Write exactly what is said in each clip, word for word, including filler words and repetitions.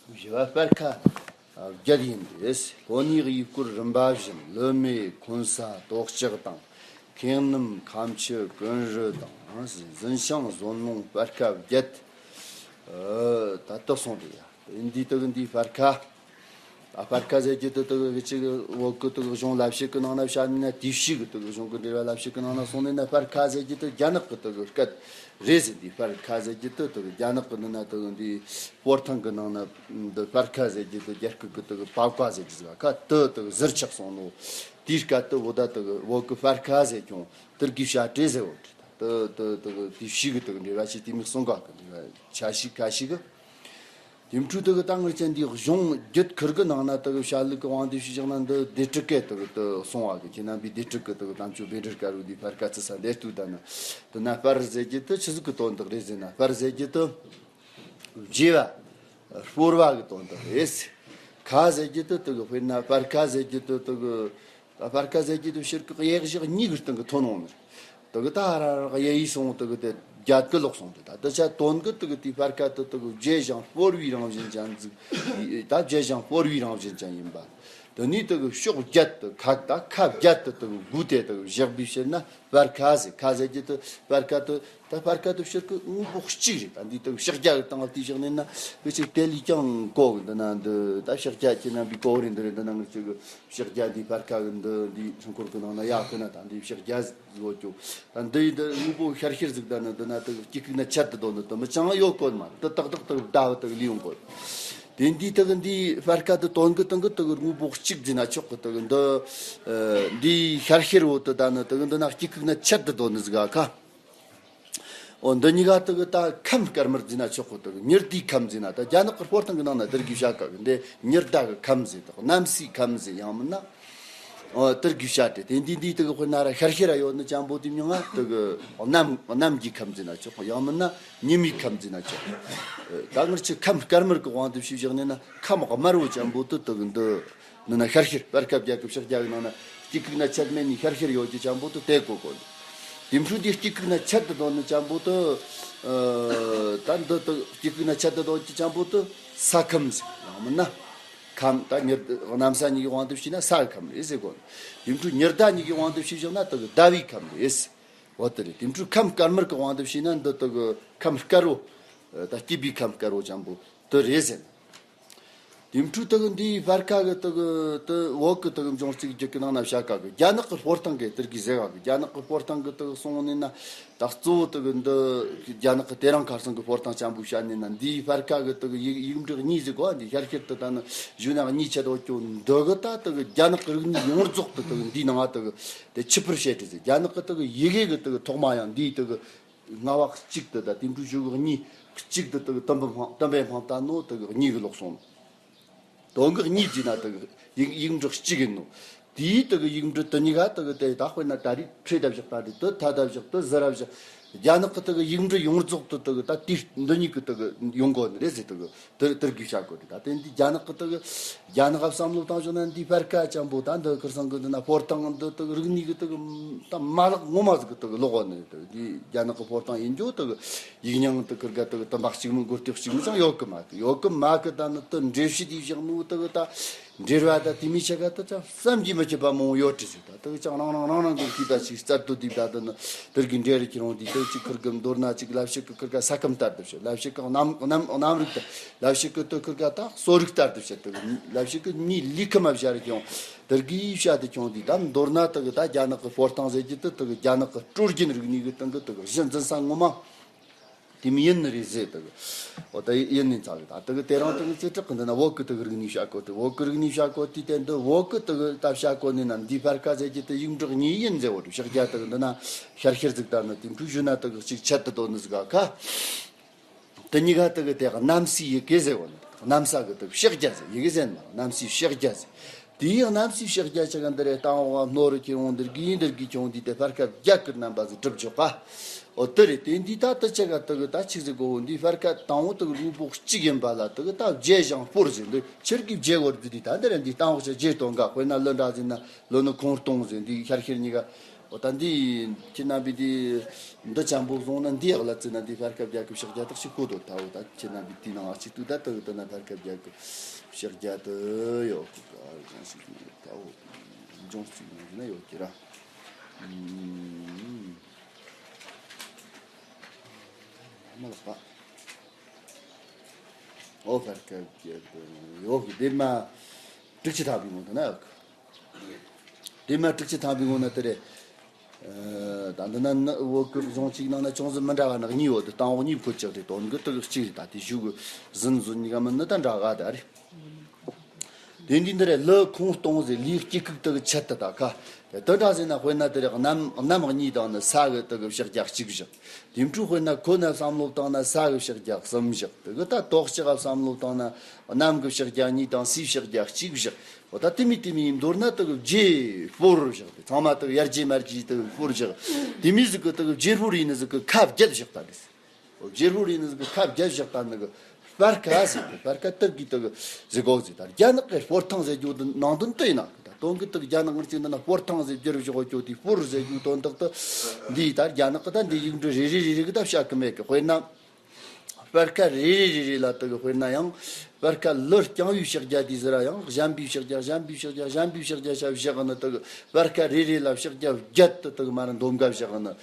བཞི་པ་སྤར་ཁ་བརྒྱད་ཡིན་ཏེ། ལྷོ་ནུབ་དབུས་སྐོར་རིམ་པ་བཞིན། ལི་མེ་འཁོན་ས་དོག་ལྕགས་དང་། ཁེངས་སྣུམ་ཁམ་ཆུ་ཀུན་རི་དང་། གཟིམ་ཤིང་ཟོན་ལུང་སྤར་ཁ་བརྒྱད། ཨ། ད་དག་སོང་དེ་ཡ། འདི་དག་འདི་སྤར་ཁ། ད་སྤར་ཁ་ཟེར་རྒྱུ་དེ་དག་གི་ཅིག་བོད་གི་དག་གཞུང་ལབ་བྱེད་གི་ནང་ན་བཤད་ནས་ན། དུས་ཕྱིས་གི་དག་གཞུང་གི་འགྲེལ་བ་ལབ་བྱེད་གི་ནང་ན་སོང་ནས་ན། སྤར་ཁ་ཟེར་རྒྱུ་དེ་རྒྱ་ནག་གི་དག་སྐད་རེད་ཟེར། འདི་སྤར་ཁ་ཟེར་རྒྱུ་དེ་དག་རྒྱ་ནག་གི་ནང་ན་དག་འདི་སྤོར་ཐང་གི་ནང་ན་འདི་སྤར་ཁ་ཟེར་རྒྱུ་དེ་རྒྱ་སྐད་གི་དག་པ་ཀ་ཟེར་རྒྱུ་ཟིག་ཁ་དེ་དག་ཟུར་ཆག་སོང་ནོ། དེའི་སྐད་དེ་བོད་ད་དག་བོད་གི་སྤར་ཁ་ཟེར་ཀྱང་དེར་གི་བྱ་བྲལ་ཟེར་བོ། དེ་དེ་དེ་དེ་ཕྱིས་གི་དེ་གི་འགྲེལ་བ་ཞིག་དེ་མིག་གསུང་ག་གི་འགྲེལ་བ་ཆ་ཞིག་ཁ་ཞིག་གི། དེ་འཕྲོས་དེ་གི་ད་ངར་ཅན་འདི་གཞུང་རྒྱུད་ཁུར་གི་ནང་ན་དེ་གི་བཤད་ལུགས་གི་དབང་དུ་ཞུས་བཞག་ན། འདི་སྡེ་ཊཱི་ཀའི་དེ་གི་དེ་གསུང་བ་གི། ཁྱེད་རྣམ་པའི་སྡེ་ཊཱི་ཀ་དེ་གི་དམ་ཆོས་བཻ་ཌཱུརྱ་ཀ་རུ་འདི་སྤར་ཁ་ཚུ་ས་འདེར་ཏུ་ད་ན། དེ་ན་སྤར་ཟེར་རྒྱུ་དེ་ཆི་ཟིག་གི་དོན་དག་རེད་ཟེར་ན། སྤར་ཟེར་རྒྱུ་དེ་བརྗེ་བ་སྤོར་བ་གི་དོན་དག་རེད། ཁ་ཟེར་རྒྱུ་དེ་དེ་གི་དཔེར་ན་སྤར་ཁ་ཟེར་རྒྱུ་དེ་དེ་གི། ད་སྤར་ཁ་ཟེར་རྒྱུ་དེ་ཕྱིར་གི་གཡས་བཞག་གཉིས་གི་སྟེང་གི་ཐོན་འོང་ནི། དེ་གི་ད་ཧ་ར་ར་གཡས་ཡིས་སོང་དེ་གི་དེ་བརྒྱད་གི་ལོག་སོང་དེ། ད་དེ་ཆ་དོན་གི་དེ་གི་དེ་སྤར་ཁ་དེ་དེ་གི་བརྗེ་ཞིང་སྤོར་བའི་རང་བཞིན་ཅན་ཟིག། ད་བརྗེ་ཞིང་སྤོར་བའི་རང་བཞིན་ཅན་ཡིན་པ། དེ་ནས་དེ་གི་ཕྱོགས་བརྒྱད་དེ་ཁ་ད་ཁ་བརྒྱད་དེ་དེ་གི་དགུ་དེ་དེ་གི་བཞག་པའི་ཕྱིར་ན་སྤར་ཁ་ཟེར། ཁ་ཟེར་རྒྱུ་དེ་སྤར་ཁ་དེ། ད་སྤར་ཁ་དེ་ཕྱིར་གི་དངོས་པོ་གཅིག་རེད། ད་འདི་དེ་གི་ཕྱག་རྒྱ་གི་སྟེང་ལ་བལྟས་བཞག་ནས་ན་གི་ཅིག་དེ་ལས་ཀྱང་གོ་གི། འདི་ན་འདི་ད་ཕྱག་རྒྱ་ཁྱེད་རྣམ་པའི་གོ་རེད། འདི་རེད། འདི་ན་ངར་ཅིག་གི་ཕྱག་རྒྱ་འདི་སྤར་ཁ་གི་འདི་འདི་སྲུང་འཁོར་གི་ནང་ན་ཡག་གི་ན། ད་འདི་ཕྱག་རྒྱ་ཟིག་ཡོད་ཀྱོ། ད་འདི་ཡི་འདི་དངོས་པོ་ཤར་ཤར་ཟིག། ད་ནི་འདི་ན་དེ་གི་དཀྱིལ་ཁུག་ན་ཆད་དུ་དོ་ནི་དེ་མི་ཅང་ཡོད་གོ་མ། དེ་ཏག་ཏག་དེ་གི་བརྡ་བ་དེ་གི་ལུས་ཡོང་གོ། དེ་འདི་དེ་གི་འདི་སྤར་ཁ་དེ་དོན་གི་སྟེང་གི་དེ་གི་དངོས་པོ་གཅིག་ཟེར་ན་ཆོག་གི། དེ་གི་འདི་ཨ་འདི་ཤར་ཤར་བོ་དེ་ད་ནི་དེ་གི་འདི་ན་དཀྱིལ་ཁུག་ན་ཆད་དུ་དོ་ནི་ཟིག་ག་ཁ། འོ་འདི་གཉིས་ཀ་དེ་གི་ད་ཁམས་དཀར་དམར་ཟེར་ན་ཆོག་གི། དེ་གི་ཉི་ཟླའི་ཁམས་ཟེར་ན། ད་རྒྱ་ནག་གི་སྤོར་ཐང་གི་ནང་ན་དེར་གི་བྱ་ག་གི་འདི་ཉི་ཟླ་གི་ཁམས་ཟེར། དེ་གནམ་སའི་ཁམས་ཟེར། ཡང་མིན་ན་ཨོ་དེར་གི་བྱ་སྟེ། དེ་འདི་འདི་དེ་གི་དཔེར་ན་ར་ཤར་ཤར་ར་ཡོད་ནི་ཅན་པོ་དེ་མྱིང་ང་དེ་གི་གནམ་གནམ་གྱི་ཁམས་ཟེར་ན་ཆོག། ཡང་མིན་ན་ཉི་མའི་ཁམས་ཟེར་ན་ཆོག། ད་ངར་ཆི་ཁམས་དཀར་དམར་གི་དབང་དུ་བྱས་བཞག་ནས་ན་ཁམས་དམར་བོ་ཅན་པོ་དེ་དེ་གི་འདི། འདི་ན་ཤར་ཤར་སྤར་ཁ་བརྒྱད་གི་ཕྱག་རྒྱ་གི་ནང་ན་དཀྱིལ་ཁུག་ན་ཆད་མེད་ནི་ཤར་ཤར་ཡོད་ཀྱི་ཅན་པོ་དེ་དེ་གོ་གོ། དེ་འཕྲོས་འདི་དཀྱིལ་ཁུག་ན་ཆད་དུ་དོ་ནི་ཅན་པོ་དེ། ཨ་ད་འདི་དེ་དཀྱིལ་ཁུག་ན་ཆད་དུ་དོ་ཀྱི་ཅན་པོ་དེ་ས་ཁམས་ཟེར། ཡང་མིན་ན་ཁམས། ད་ཉི་གནམ་ས་གཉིས་ཀྱི་དབང་དུ་བྱས་ན་ས་ཁམས་རེད་ཟེར་གོ། དེ་འཕྲོས་ཉི་ཟླ་གཉིས་ཀྱི་དབང་དུ་བྱས་བཞག་ན་དེ་གི་ཟླ་བའི་ཁམས་རེད། འོ་དེ་རེད། དེ་འཕྲོས་ཁམས་དཀར་དམར་གི་དབང་དུ་བྱས་ན་འདི་དེ་གི་ཁམས་དཀར་བོ། ད་སྐྱིད་པའི་ཁམས་དཀར་བོ་ཅན་པོ་དེ་རེད་ཟེར། དེ་འཕྲོས་དེ་གི་འདིའི་སྤར་ཁ་གི་དེ་གི་དེ་བོད་གི་དེ་གི་འབྱུང་རྩིས་རྒྱུད་ཀྱི་ནང་ན་བྱ་ག་གི། རྒྱ་ནག་གི་སྤོར་ཐང་གི་དེར་གི་ཟེར་ག་གི། རྒྱ་ནག་གི་སྤོར་ཐང་གི་དེ་གི་སོང་ནས་ན་ད་གཙོ་བོ་དེ་གི་འདི་རྒྱ་ནག་གི་དེ་རིང་ཁ་སང་གི་སྤོར་ཐང་ཅན་པོ་བཤད་ནས་ན། འདིའི་སྤར་ཁ་གི་དེ་གི་ཡིག་ཡིག་འབྲུ་གཉིས་ཟེར་གོ། འདི་ཤར་ཤར་དུ་ད་ནི་གཞུག་ན་གཉིས་ཆད་དོ་ཀྱོ། འདི་གི་ད་དེ་གི་རྒྱ་ནག་གི་རིག་གནས་ཡོངས་རྫོགས་དེ་དེ་གི་འདིའི་ནང་ང་དེ་གི་དེ་ཆིབས་པར་བྱེད་དེ་ཟེར། རྒྱ་ནག་གི་དེ་གི་ཡི་གེ་གི་དེ་གི་ཐོག་མ་ཡང་འདིའི་དེ་གི་རྔ་བ་གཅིག་ཏུ་ད་དེ་འབྲུ་བཞི་གི་གཉིས་གཅིག་ཏུ་དེ་གི་དུམ་བུ་འཕངས། དུམ་བུ་འཕངས་ད་ནོ་དེ་གི་གཉིས་གི་ལོག་སོང་། དོན་གི་གཉིས་བརྩིས་ན་དེ་གི་ཡིག་ཡིག་འབྲུ་གཅིག་ཡིན་ནོ། དེའི་དེ་གི་ཡིག་འབྲུ་དེ་གཉིས་ཀ་དེ་གི་དེ་ད་དཔེར་ན་ད་རེས་ཁྲེ་ད་བཞག་ད་རེས་དེ་ཐ་ད་བཞག་དེ་ཟི་ར་བཞག། རྒྱ་ནག་གི་དེ་གི་ཡིག་འབྲུ་ཡོངས་རྫོགས་དེ་དེ་གི་ད་དེ་འདི་གཉིས་གི་དེ་གི་ཡོང་གོ་ནི་རེད་ཟེར། དེ་གི་དེ་དེར་གི་བྱ་དགོས་རེད། ད་དེ་འདི་རྒྱ་ནག་གི་དེ་གི་རྒྱ་ནག་བསམ་བློ་བཏང་བྱུང་ན་འདི་སྤར་ཁ་ཅན་པོ་ད་འདི་ཁིར་སང་གི་འདི་ན་སྤོར་ཐང་འདི་དེ་གི་རིག་གནས་གི་དེ་གི་ད་མ་ལག་ངོ་མ་ཟིག་གི་དེ་གི་ལོག་གོ་ནི་རེད། དེ་གི་འདི་རྒྱ་ནག་གི་སྤོར་ཐང་ཡིན་རྒྱུ་དེ་གི་ཡིག་རྙིང་དེ་ཁིར་ག་དེ་གི་དུམ་པ་གཅིག་མིན་མགོ་ཏོག་གཅིག་མིན་ཅང་ཡོད་གི་མ་གི། ཡོད་གི་མ་གི། ད་ནི་དེ་འགྲེལ་བཤད་དེ་བཞག་ནོ་དེ་གི་ད་འགྲེལ་བ་ད་དེ་མི་ཆ་ག་དེ་ཅང་བསམ་གྱིས་མི་ཁྱབ་པ་མང་བོ་ཡོད་དྲི་ཟིག། ད་དེ་གི་ཅང་རང་རང་རང་རང་གི་ཤེས་པ་ཅིག་རྩལ་དུ་དེ་ད་དེ་ནི་དེར་གི་འགྲེལ་རེ་ཁྱེར་འོང་དེ་དེ་ཅིག་ཁིར་གི་མདོར་ན་ཅིག་ལབ་བཤད་གི་ཁིར་ག་ས་ཁམས་ལྟར་དུ་བཤད། ལབ་བཤད་གི་གནམ་གནམ་གནམ་རིག་ད་ལབ་བཤད་གི་དེ་ཁིར་ག་ད་གསོ་རིག་ལྟར་དུ་བཤད། དེ་གི་ལབ་བཤད་གི་མིའི་ལུས་ཁམས་བཞག་རེ་ཁྱེར་འོང་དེར་གི་བཤད་དེ་ཁྱེར་འོང་དེ་ད་མདོར་ན་དེ་གི་ད་རྒྱ་ནག་གི་སྤོར་ཐང་ཟེར་རྒྱུ་དེ་དེ་གི་རྒྱ་ནག་གི་སྲོལ་རྒྱུན་རིག་གནས་གི་སྟེང་གི་དེ་གི་གཞི་འཛིན་ས་ངོ་མ། དེ་མི་ཡིན་ནི་རེད་ཟེར་དེ་གི། འོ་ད་ཡིན་ནི་ཚར་རེད། ད་དེ་གི་དེ་རིང་དེ་གི་རྩེ་གྲོགས་གི་འདི་ན་བོད་གི་དེ་གི་རིག་གནས་བྱ་གོ་དེ། བོད་གི་རིག་གནས་བྱ་གོ་དེ་དེ་འདི་བོད་གི་དེ་གི་ད་བྱ་གོ་ནི་ན་འདི་སྤར་ཁ་ཟེར་རྒྱུ་དེ་ཡིག་འབྲུ་གཉིས་ཡིན་ཟེར་བོ་དུ་ཕྱག་རྒྱ་དེ་གི་འདི་ན་ཤར་ཤར་ཟིག་ད་ནི་དེ་འཕྲུལ་ཞུ་ན་དེ་གི་གཅིག་ཆད་དུ་དོ་ནི་ཟིག་ག་ཁ། དེ་གཉིས་ཀ་དེ་གི་དེ་གི་གནམ་སའི་ཡི་གེ་ཟེར་བོ་ནི། གནམ་ས་གི་དེ་གི་ཕྱག་རྒྱ་ཟེར། ཡི་གེ་ཟེར་ན་གནམ་སའི་ཕྱག་རྒྱ་ཟེར། དེའི་གནམ་སའི་ཕྱག་རྒྱ་ཆ་ག་འདི་རེད། བཏང་བ་ནོར་རུ་ཁྱེར་འོང་འདིར་གི་འདིར་གི་ཁྱོང་འདི་དེ་སྤར་ཁ་བརྒྱ་ཀིར་རྣམ་པ་ཟིག་གྲུབ་ཆོག་ག། འོ་དེ་རེད། དེ་འདི་ད་དེ་ཆ་ག་དེ་གི་ད་ཆི་ཟིག་གོ། འདི་སྤར་ཁ་དང་བོ་དེ་གི་དངོས་པོ་གཅིག་ཡིན་པ་ལ་དེ་གི་ད་བརྗེ་ཞིང་སྤོར་ཟིག། འདི་ཆེར་གི་བརྗེ་བོར་འདི་དེ་ད་འདི་རེད། འདི་བཏང་བ་ཆ་བརྗེ་གཏོང་ག། དཔེར་ན་ལི་འདྲ་ཟིག་ན་ལི་ནི་ཁོང་གཏོང་ཟིག། འདི་ཤར་ཤར་གཉིས་ཀ་ད་འདི་ཁྱེད་རྣམ་པས་འདི་འདི་ཅན་པོ་བཟུང་ན། འདི་ཡག་ལ་བརྩིས་ན་འདི་ཕར་ཁ་བརྒྱ་གི་ཕྱག་རྒྱ་དག་ཞིག་གོ་དོ་ཐའོ། ད་ཁྱེད་རྣམ་པས་དེའི་ནང་ཨ་ཅིག་ཏུ་ད་དག་ད་ན་ཕར་ཁ་བརྒྱ་གི་ཕྱག་རྒྱ་དུ་ཡོད་གི་ག་ཅང་ཞིག་ཐའོ། འབྱུང་རྩིས་ནང་ན་ཡོད་ཀྱི་ར། ཨུམ། མ་ལགས་པ། ཨོ་ཕར་ཁ་བརྒྱ་དུ་ཡོད་གི་དེ་མ་དྲུག་ཅུ་ཐམ་པའི་ངོ་ད་ན་ཡོད་གི། དེ་མ་དྲུག་ཅུ་ཐམ་པའི་ངོ་ན་དེ་རེད། ཨ། ད་འདི་ན་ནི་བོད་ཀྱི་གཞུང་གཅིག་ནང་ན་ཅུང་ཟད་མི་འདྲ་བ་ནི་གཉིས་ཡོད་དེ། སྟེང་འོག་གཉིས་བཀོད་ཅིག་རེད། དོན་གྱི་དག་གཅིག་རེད། ད་དེ་གཞུག་གི་ཟིན་ཟིན་གཉིས་ཀ་མིན་ནི་ད་འདྲ་ག་ད་རེད། དེ་འདི་འདི་རེད། ལི་ཁོང་སྟོང་ཟེར། ལིའི་དཀྱིལ་ཁུག་དག་ཆད་དུ་ད་ཁ་དེ་འདྲ་ཟེར་ན། དཔེར་ན་དེ་རེད། གནམ་གནམ་གཉིས་དང་ནི་ས་གི་དག་ཕྱག་རྒྱ་གཅིག་བཞག་དེ་འཕྲོ་དཔེར་ན་ཁོ་ན་བསམ་བློ་བཏང་ན་ས་གི་ཕྱག་རྒྱ་གསུམ་བཞག་དེ་གི་ད་དོག་ལྕགས་བསམ་བློ་བཏང་ན་གནམ་གི་ཕྱག་རྒྱ་གཉིས་དང་སའི་ཕྱག་རྒྱ་གཅིག་བཞག་འོ་ད་དེ་མི་དེ་མི་མདོར་ན་དག་བརྗེ་སྤོར་བཞག་དེ་ཚང་མ་དག་ཡར་རྗེས་མར་རྗེས་དག་སྤོར་བཞག་དེ་མི་ཟིག་གི་དག་བརྗེ་སྤོར་ཡིན་ནི་ཟིག་གི་ཁ་བརྒྱད་བཞག་ད་རེད། བརྗེ་སྤོར་ཡིན་ནི་ཟིག་གི་ཁ་བརྒྱད་བཞག་ད་ནི་གི་སྤར་ཁ་ཟིག་སྤར་ཁ་དག་གི་དག་ཟིག་གོ་ཟིག་ད་རྒྱ་ནག་གི་སྤོར་ཐང་ཟེར་རྒྱུ་དེ་ནང་དོན་དེ་ཡིན་ན། ད་དོན་གི་དག་རྒྱ་ནག་ངར་གཅིག་འདི་ན་སྤོར་ཐང་ཟེར་རྒྱུ་རུ་བཞག་གོ་ཅོ་དེ་སྤོར་ཟེར་རྒྱུ་དོན་དག་ཏུ་འདི་ད་རྒྱ་ནག་གི་ད་འདི་ཡིག་འབྲུ་རེ་རེ་རེ་རེ་གི་ད་བཤད་གི་མེད་གི་དཔེར་ན། སྤར་ཁ་རེ་རེ་རེ་རེ་ལ་དག་དཔེར་ན་ཡང་། སྤར་ཁ་ལི་རྐྱང་བའི་ཕྱག་རྒྱ་དེ་ཟེར་ར་ཡང་གཞན་པའི་ཕྱག་རྒྱ་གཞན་པའི་ཕྱག་རྒྱ་གཞན་པའི་ཕྱག་རྒྱ་ཞབས་བཞག་ནི་དག་སྤར་ཁ་རེ་རེ་ལ་ཕྱག་རྒྱ་བརྒྱད་དུ་དག་མ་ར་འདོམ་ག་བཞག་ནི་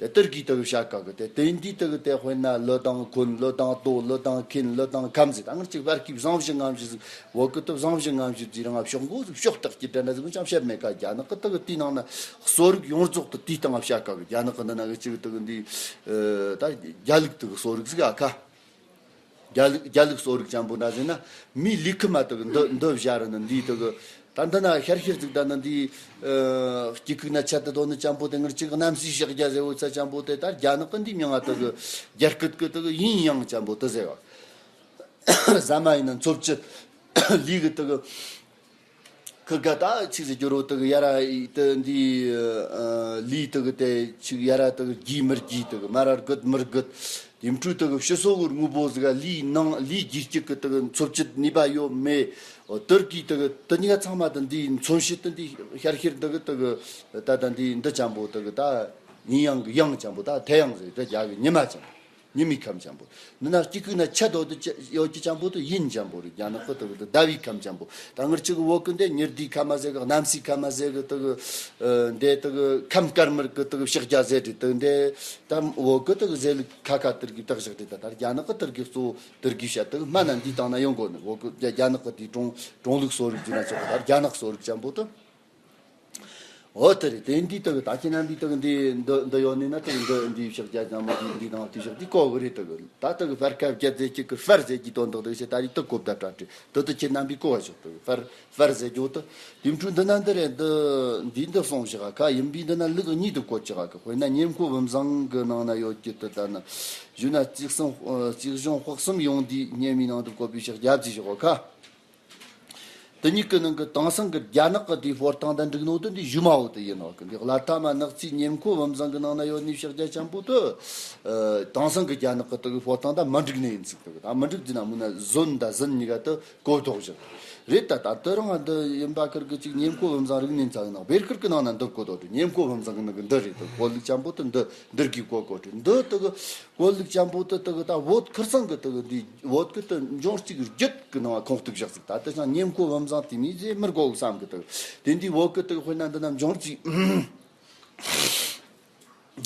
དེ་དེར་གི་དག་བྱ་ག་གི་དེ་དེ་འདི་དག་དེ་དཔེར་ན་ལི་དང་ཁོན་ལི་དང་ཏོ་ལི་དང་ཁེན་ལི་དང་ཁམ་ཟེར། ད་ངར་གཅིག་སྤར་ཁའི་བཟང་བཞི་ངམ་བཞི་ཟིག་བོད་གི་དུ་བཟང་བཞི་ངམ་བཞི་ཟིག་རང་ཕྱོགས་མགོ་ཟིག་ཕྱོགས་བཏགས་ཀྱི་དྲན་ན་ཟིག་ཅང་བཤད་མེད་ག་རྒྱ་ནག་གི་དག་དེའི་ནང་ན་གསོ་རིག་ཡོངས་རྫོགས་དུ་དེའི་སྟེང་བྱ་ག་གི་རྒྱ་ནག་གི་འདི་ན་གི་གཅིག་དག་འདི། ད་རྒྱ་ལུགས་དུ་གསོ་རིག་ཟིག་ཨ་ཁ། རྒྱ་ལུགས་རྒྱ་ལུགས་གསོ་རིག་ཅན་པོ་འདྲ་ཟེར་ན། མིའི་ལུས་ཁམས་མ་དག་འདི་འདི་བཞག་ར་ནི་འདི་དག་ད་འདི་ན་ཤར་ཤར་ཟིག་ད་ནི་འདི། དཀྱིལ་ཁུག་ན་ཆད་དུ་དོ་ནི་ཅན་པོ་དེ་ངར་གཅིག་གནམ་སའི་ཕྱག་རྒྱ་ཟེར་འོ་ཚ་ཅན་པོ་དེ་ད་རྒྱ་ནག་གི་འདི་མྱིང་ང་དག་རྒྱ་སྐད་གི་དག་ཡིན་ཡང་ཅན་པོ་དུ་ཟེར་བ། ཟ་མ་ཡིན་ན་འཚོ་བཅུད་ལུས་གི་དག་ཁི་ག་ད་ཆིག་ཟེར་རྒྱུ་རོ་དག་ཡ་ར་དེ་འདི། ལུས་དག་དེ་ཆིག་ཡ་ར་དག་རྒྱས་མི་རྒྱས་དག་མ་ར་རྒུད་མི་རྒུད། དེ་འཕྲོས་དག་ཕྱི་སོ་གི་དངོས་པོ་ཟིག་ལུས་ནང་ལུས་རྒྱས་སྐྱེད་ཀྱི་དག་འཚོ་བཅུད་ནུས་པ་ཡོད་མེད། དེར་གི་དག་དེ་གཉིས་ཀ་ཚང་མ་དེ་འདི་མཚོན་བྱེད་དེ་འདི་ཤར་ཤར་དག་དག་ད་ད་འདི་འདི་ཅན་པོ་དག་ད་ཡིན་ཡང་གི་ཡང་ཅན་པོ་ད་ཐལ་ཡང་ཟེར་དེ་རྒྱ་གི་ཉི་མ་ཅན་པོ། ཉི་མའི་ཁམས་ཅན་པོ། འདི་ན་དཀྱིལ་ཁུག་ན་ཆད་དོ་དུ་ཡོད་ཀྱི་ཅན་པོ་དུ་ཡིན་ཅན་པོ་རེད། རྒྱ་ནག་གི་དུ་དུ་ཟླ་བའི་ཁམས་ཅན་པོ། ད་ངར་ཅིག་བོད་གི་འདི་ཉི་ཟླའི་ཁམས་མ་ཟེར་གི་གནམ་སའི་ཁམས་མ་ཟེར་གི་དུ་གི། འདི་དུ་གི་ཁམས་དཀར་དམར་གི་དུ་གི་ཕྱག་རྒྱ་ཟེར་དུ་དུ་འདི། ད་བོད་གི་དུ་གི་ཟེར་ལུགས་ཁ་ཁ་དུར་གི་བཏགས་བཞག་དུ་ད་ད་རྒྱ་ནག་གི་དུར་གི་གཙོ་བོ་དུར་གི་བཤད་དུ་སྨན་ན་འདི་དང་ན་ཡོང་གོ་ནི་བོད་གི་རྒྱ་ནག་གི་དུ་གྲོང་གྲོང་ལུགས་གསོ་རིག་ཟེར་ན་ཆོག་གི་ད་རྒྱ་ནག་གསོ་རིག་ཅན་པོ་དུ། འོ་དེ་རེད། དེ་འདི་ལྟ་བུ་ད་ཁྱེད་རྣམ་པའི་ལྟ་བུ་འདི་འདི་འདི་ཡོད་ནི་ན་ལྟ་བུ་འདི་འདི་ཕྱག་རྒྱ་ཚང་མ་འདི་འདི་དང་དེ་ཕྱག་འདི་གོ་གི་རེད། ལྟ་བུ་ད་ལྟ་བུ་སྤར་ཁ་བརྒྱད་ཟེར་གྱི་གི་སྤར་ཟེར་གྱི་དོན་དག་དེ་ཞེ་ད་རེད། ལྟ་གོ་བརྡ་དྲ་དྲི་ལྟ་བུ་ཁྱེད་རྣམ་པའི་གོ་བ་ཞོག་ལྟ་བུ་སྤར་སྤར་ཟེར་རྒྱུ་ལྟ་དེ་འཕྲུལ་འདི་ན་འདི་རེད། འདི་འདི་འདི་གསུངས་བཞག་ཁ་ཡིན་པའི་འདི་ན་ལུགས་གཉིས་དུ་གོ་ཅི་ག་གི་དཔེར་ན་ཉེ་མཁོ་བུམ་བཟང་གི་ནང་ན་ཡོད་ཀྱི་དུ་ད་ན་ཞུ་ན་རྩིག་གསུམ་རྩིག་གཞུང་དཔག་གསུམ་ཡོངས་འདིའི་སྙེ་མའི་ནང་དུ་བཀོད་པའི་ཕྱག་རྒྱ་བརྩིས་བཞག་གོ་ཁ། དེ་གཉིས་ཀྱི་ནང་གི་དེང་སང་གི་རྒྱ་ནག་གི་དེའི་སྤོར་ཐང་དང་འགྲིག་ནོ་དེ་འདི་ཞུ་མ་འོ་དེ་ཡིན་ནོ་གི་འདི་ལ་ཐ་མ་ནག་རྩིས་ཉེ་མཁོ་བུམ་བཟང་གི་ནང་ན་ཡོད་ནི་ཕྱག་རྒྱ་ཅན་པོ་དེ། དེང་སང་གི་རྒྱ་ནག་གི་དེ་གི་སྤོར་ཐང་དང་མ་འགྲིག་ནི་ཡིན་ཚིག་དེ་གི་ད་མི་འགྲིག་དེ་ན་མུ་ན་ཟོན་དང་ཟིན་གཉིས་ཀ་དེ་གོ་ཐོག་བཞག་རེད། ད་ད་དེ་རང་འདི་ཡིན་པ་ཁིར་གི་ཅིག་ཉེ་མཁོ་བུམ་བཟང་རིག་གནས་ཚང་ནང་བེར་ཁིར་གི་ནང་ན་འདི་གོ་ཐོག་དེ་ཉེ་མཁོ་བུམ་བཟང་གི་ནང་གི་འདི་རེད། དེ་གོ་ལུགས་ཅན་པོ་དེ་འདི་འདིར་གི་གོ་གོ་དེ་འདི་དེ་གི་གོ་ལུགས་ཅན་པོ་དེ་དེ་གི་ད་བོད་ཁིར་ཚང་གི་དེ་གི་འདི་བོད་གི་དེ་འབྱུང་གཅིག་རྒྱུད་གི་ནང་ཁོང་གཏུག་བཞག་ཟིག་ད་དེ་ཚང་ཉེ་མཁོ་བུམ་བཟང་དེ་མི་ཟེ་མི་དགོ་བསམ་གི་དེ་དེ་འདི་བོད་གི་དེ་གི་དཔེར་ན་འདི་ན་འབྱུང་གཅིག་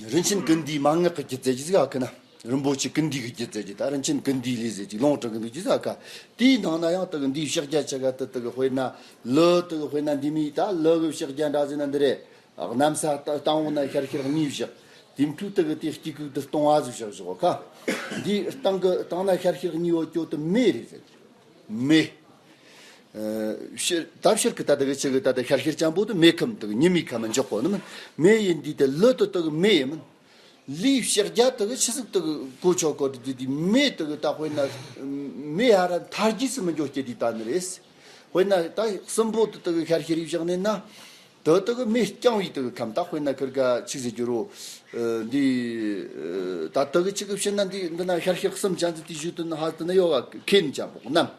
རིན་ཆེན་ཀུན་འདུས་མན་ངག་གི་སྒྱུ་རྩལ་གྱི་ཟིག་ཨ་ཁི་ན་རིན་པོ་ཆེ་ཀུན་འདུས་གི་སྒྱུ་རྩལ་གྱི་ད་རིན་ཆེན་ཀུན་འདུས་ལས་ཟེར་གྱི་ལུང་དྲངས་གི་འདུག་གི་ཟིག་ཨ་ཁ་དེའི་ནང་ན་ཡང་དེ་གི་འདིའི་ཕྱག་རྒྱ་ཆ་ག་དེ་དེ་གི་དཔེར་ན་ལི་དེ་གི་དཔེར་ན་འདི་མི་ད་ལི་གི་ཕྱག་རྒྱ་འདྲ་ཟེར་ན་འདི་རེད། གནམ་ས་སྟེང་འོག་ན་ཤར་ཤར་གཉིས་བཞག་དེ་འཕྲུལ་དེ་གི་དེ་དཀྱིལ་ཁུག་དེ་སྟོང་བ་ཟིག་བཞག་བཞག་ཁ། འདི་སྟེང་གི་སྟེང་ན་ཤར་ཤར་གཉིས་ཡོད་ཀྱོ་དེ་མེ་རེད་ཟེར། མེ། ཕྱིར་ད་ཕྱིར་གི་ད་དེ་གི་ཆེ་གི་ད་དེ་ཤར་ཤར་ཅན་པོ་དེ་མེ་ཁམས་དེ་གི་ཉི་མའི་ཁམས་འཇོག་གོ་ནི་མིན། མེ་ཡིན་དུས་དེ་ལི་དེ་དེ་གི་མེ་ཡིན་མིན། ལིའི་ཕྱག་རྒྱ་དེ་གི་ཆི་ཟིག་དེ་གི་གོ་ཆོག་གོ་དེ་དེ་མེ་དེ་གི་ད་དཔེར་ན་མེ་ཧ་ར་མཐའ་རྒྱས་སུ་མི་འཇོག་སྐྱེ་དེ་ད་ནི་རེད། དཔེར་ན་ད་གསུམ་པོ་དེ་དེ་གི་ཤར་ཤར་བཞག་ནས་ན། དེ་དག་གི་མེ་རྐྱང་བའི་དག་གི་ཁམས་ད་དཔེར་ན་ཁིར་ག་ཆི་ཟེར་རྒྱུ་རོ། འདི། ད་དག་གི་ཆི་གི་ཕྱིར་ན་འདི་འདི་ན་ཤར་ཤར་གསུམ་ཅན་ཟེར་དེ་ཞུ་དུ་ན་ཧ་དུ་ན་ཡོ་ག་ཁེན་ཅན་པོ་གནམ།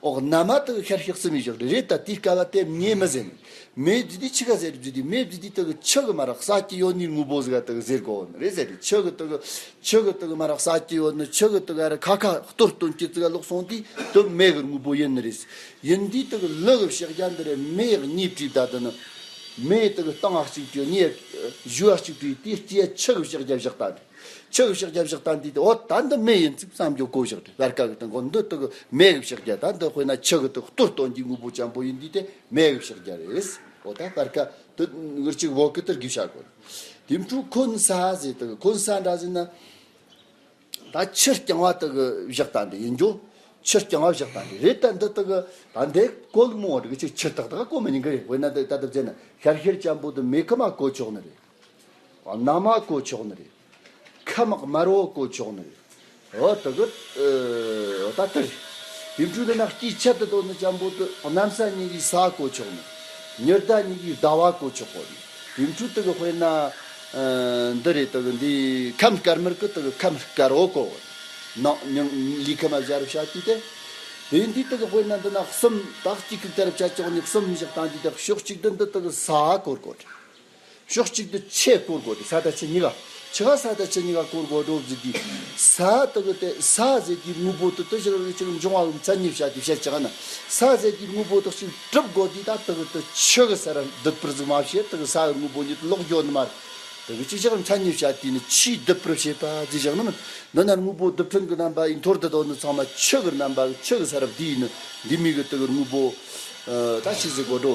འོག་ན་མ་དག་ཤར་ཤག་སུ་མི་བཞག་རེད། ད་དེའི་སྐབས་ལ་དེ་ཉེ་མི་ཟེར་ནི། མེ་བརྫི་དུས་ཆུ་ག་ཟེར་བརྫི་དུས་མེ་བརྫི་དུས་དག་ཆུ་གི་མ་རག་ས་ཀྱི་ཡོད་ནི་དངོས་པོ་ཟིག་ག་དག་ཟེར་གོ་ནི་རེད་ཟེར་ནི། ཆུ་གི་དག་ཆུ་གི་དག་མ་རག་ས་ཀྱི་ཡོད་ནི་ཆུ་གི་དག་ཨ་ར་ཁ་ཁ་གཏོར་སྟོན་གྱི་ཙི་ག་ལོག་སོང་དུས་དུ་མེ་གི་དངོས་པོ་ཡིན་ནི་རེད། ཡིན་དུས་དག་ལུ་གི་ཕྱག་རྒྱ་འདི་རེད། མེ་གཉིས་བྲིས་ད་དུ་ནི་མེ་དག་སྟེང་ང་གཅིག་བྲིས་གཉིས་གཞུ་ང་གཅིག་བྲིས་དེའི་རྩིས་ཆུ་གི་ཕྱག་རྒྱ་བཞག་ད་ནི། ཆུ་གི་ཕྱག་རྒྱ་བཞག་ད་འདི་དེ་འོ་ད་འདི་མེ་ཡིན་ཚིག་བསམ་རྒྱུ་གོ་བཞག་རེད། བར་ཀ་གི་སྟེང་གོ་འདི་དག་མེ་གི་ཕྱག་རྒྱ་ད་འདི་དཔེར་ན་ཆུ་གི་དག་གཏོར་སྟོན་གྱི་དངོས་པོ་ཅན་པོ་ཡིན་དུས་དེ་མེ་གི་ཕྱག་རྒྱ་རེད། འོ་ད་བར་ཀ་དུ་ངུར་ཅིག་བོ་གི་དར་གི་བྱ་དགོས། དེ་འཕྲུ་ཁོན་ས་ཟེར་དག་ཁོན་ས་འདྲ་ཟེར་ན། ད་ཆུ་རྐྱང་བ་དག་བཞག་ད་འདི་ཡིན་རྒྱུ། ཆུ་རྐྱང་བ་བཞག་ད་འདི་རེད། ད་འདི་དག་ད་འདི་གོ་ལ་མོ་འདི་གི་ཆུ་ཆུ་དག་དག་གོ་མི་ཉན་གི་རེད། དཔེར་ན་འདི་ད་ལྟ་བྱས་ན་ཤར་ཤར་ཅན་པོ་དུ་མེ་ཁ་མ་གོ་ཆོག་ནི་རེད། གནམ་མ་གོ་ཆོག་ནི་རེད། ཁམས་དམར་བོ་གོ་ཆོག་ནི་རེད། འོ་དེ་གི་ཨ་ད་དེ་རེད། དེ་འཕྲོ་དེ་ན་དཀྱིལ་ཆད་དུ་དོ་ནི་ཅན་པོ་དེ་གནམ་ས་གཉིས་ཀྱི་ས་གོ་ཆོག་ནི། ཉི་ཟླ་གཉིས་ཀྱི་ཟླ་བ་གོ་ཆོག་གོ་རེད། དེ་འཕྲོ་དེ་གི་དཔེར་ན་ཨ་འདི་རེད། དེ་གི་འདི་ཁམས་དཀར་དམར་གི་དེ་གི་ཁམས་དཀར་བོ་གོ་གོ་རེད། ནང་ཉིང་ལི་ཁ་མ་བཞག་རུ་བྱ་དུས་དེ། དེ་འདི་དེ་གི་དཔེར་ན་འདི་ན་གསུམ་དག་གཅིག་གི་དེར་བྱ་ཆོག་ནི། གསུམ་བཞག་ད་འདི་དེ་ཕྱོགས་གཅིག་ཏུ་འདི་དེ་གི་ས་གོ་གོ་རེད། ཕྱོགས་གཅིག་ཏུ་ཆུ་བསྐོར་དགོས་ཏེ། ས་དང་ཆུ་གཉིས་ཀ། ཆུ་ས་དང་ཆུ་གཉིས་ཀ་བསྐོར་དགོས་འགྲོ་ཟེར་དུས། ས་དེ་གི་དེ་ས་ཟེར་དུས་དངོས་པོ་དེ་དེ་ཕྱིར་ཕྱིར་འབྱུང་བ་གི་མཚན་ཉིད་བྱ་དུས་བཤད་ཀྱང་ན། ས་ཟེར་དུས་དངོས་པོ་དེ་གཅིག་གྲུབ་དགོས་དུས། ད་དེ་གི་དེ་ཆུ་གི་ས་ར་སྡུད་པར་ཟིག་མ་བྱེད། དེ་གི་ས་གི་དངོས་པོ་ཉིད་ལོག་འགྱོ་ནི་མ་རེད། དེ་གི་ཅི་ཕྱིར་མཚན་ཉིད་བྱ་དུས་ནི་ཆུས་སྡུད་པར་བྱེད་པ་ཟེར་བཞག་ན། འདི་ན་དངོས་པོ་རྡུལ་ཕྲན་གི་རྣམ་པ་ཡི་འཐོར་དུ་དོ་ནི་ཚང་མ་ཆུ་གི་རྣམ་པ་གི་ཆུ་གི་ས་ར་བསྡུས་ནི་འདི་མི་གི་དེ་གི་དངོས་པོ། ཨ་ད་ཆི་ཟེར་དགོས་འགྲོ།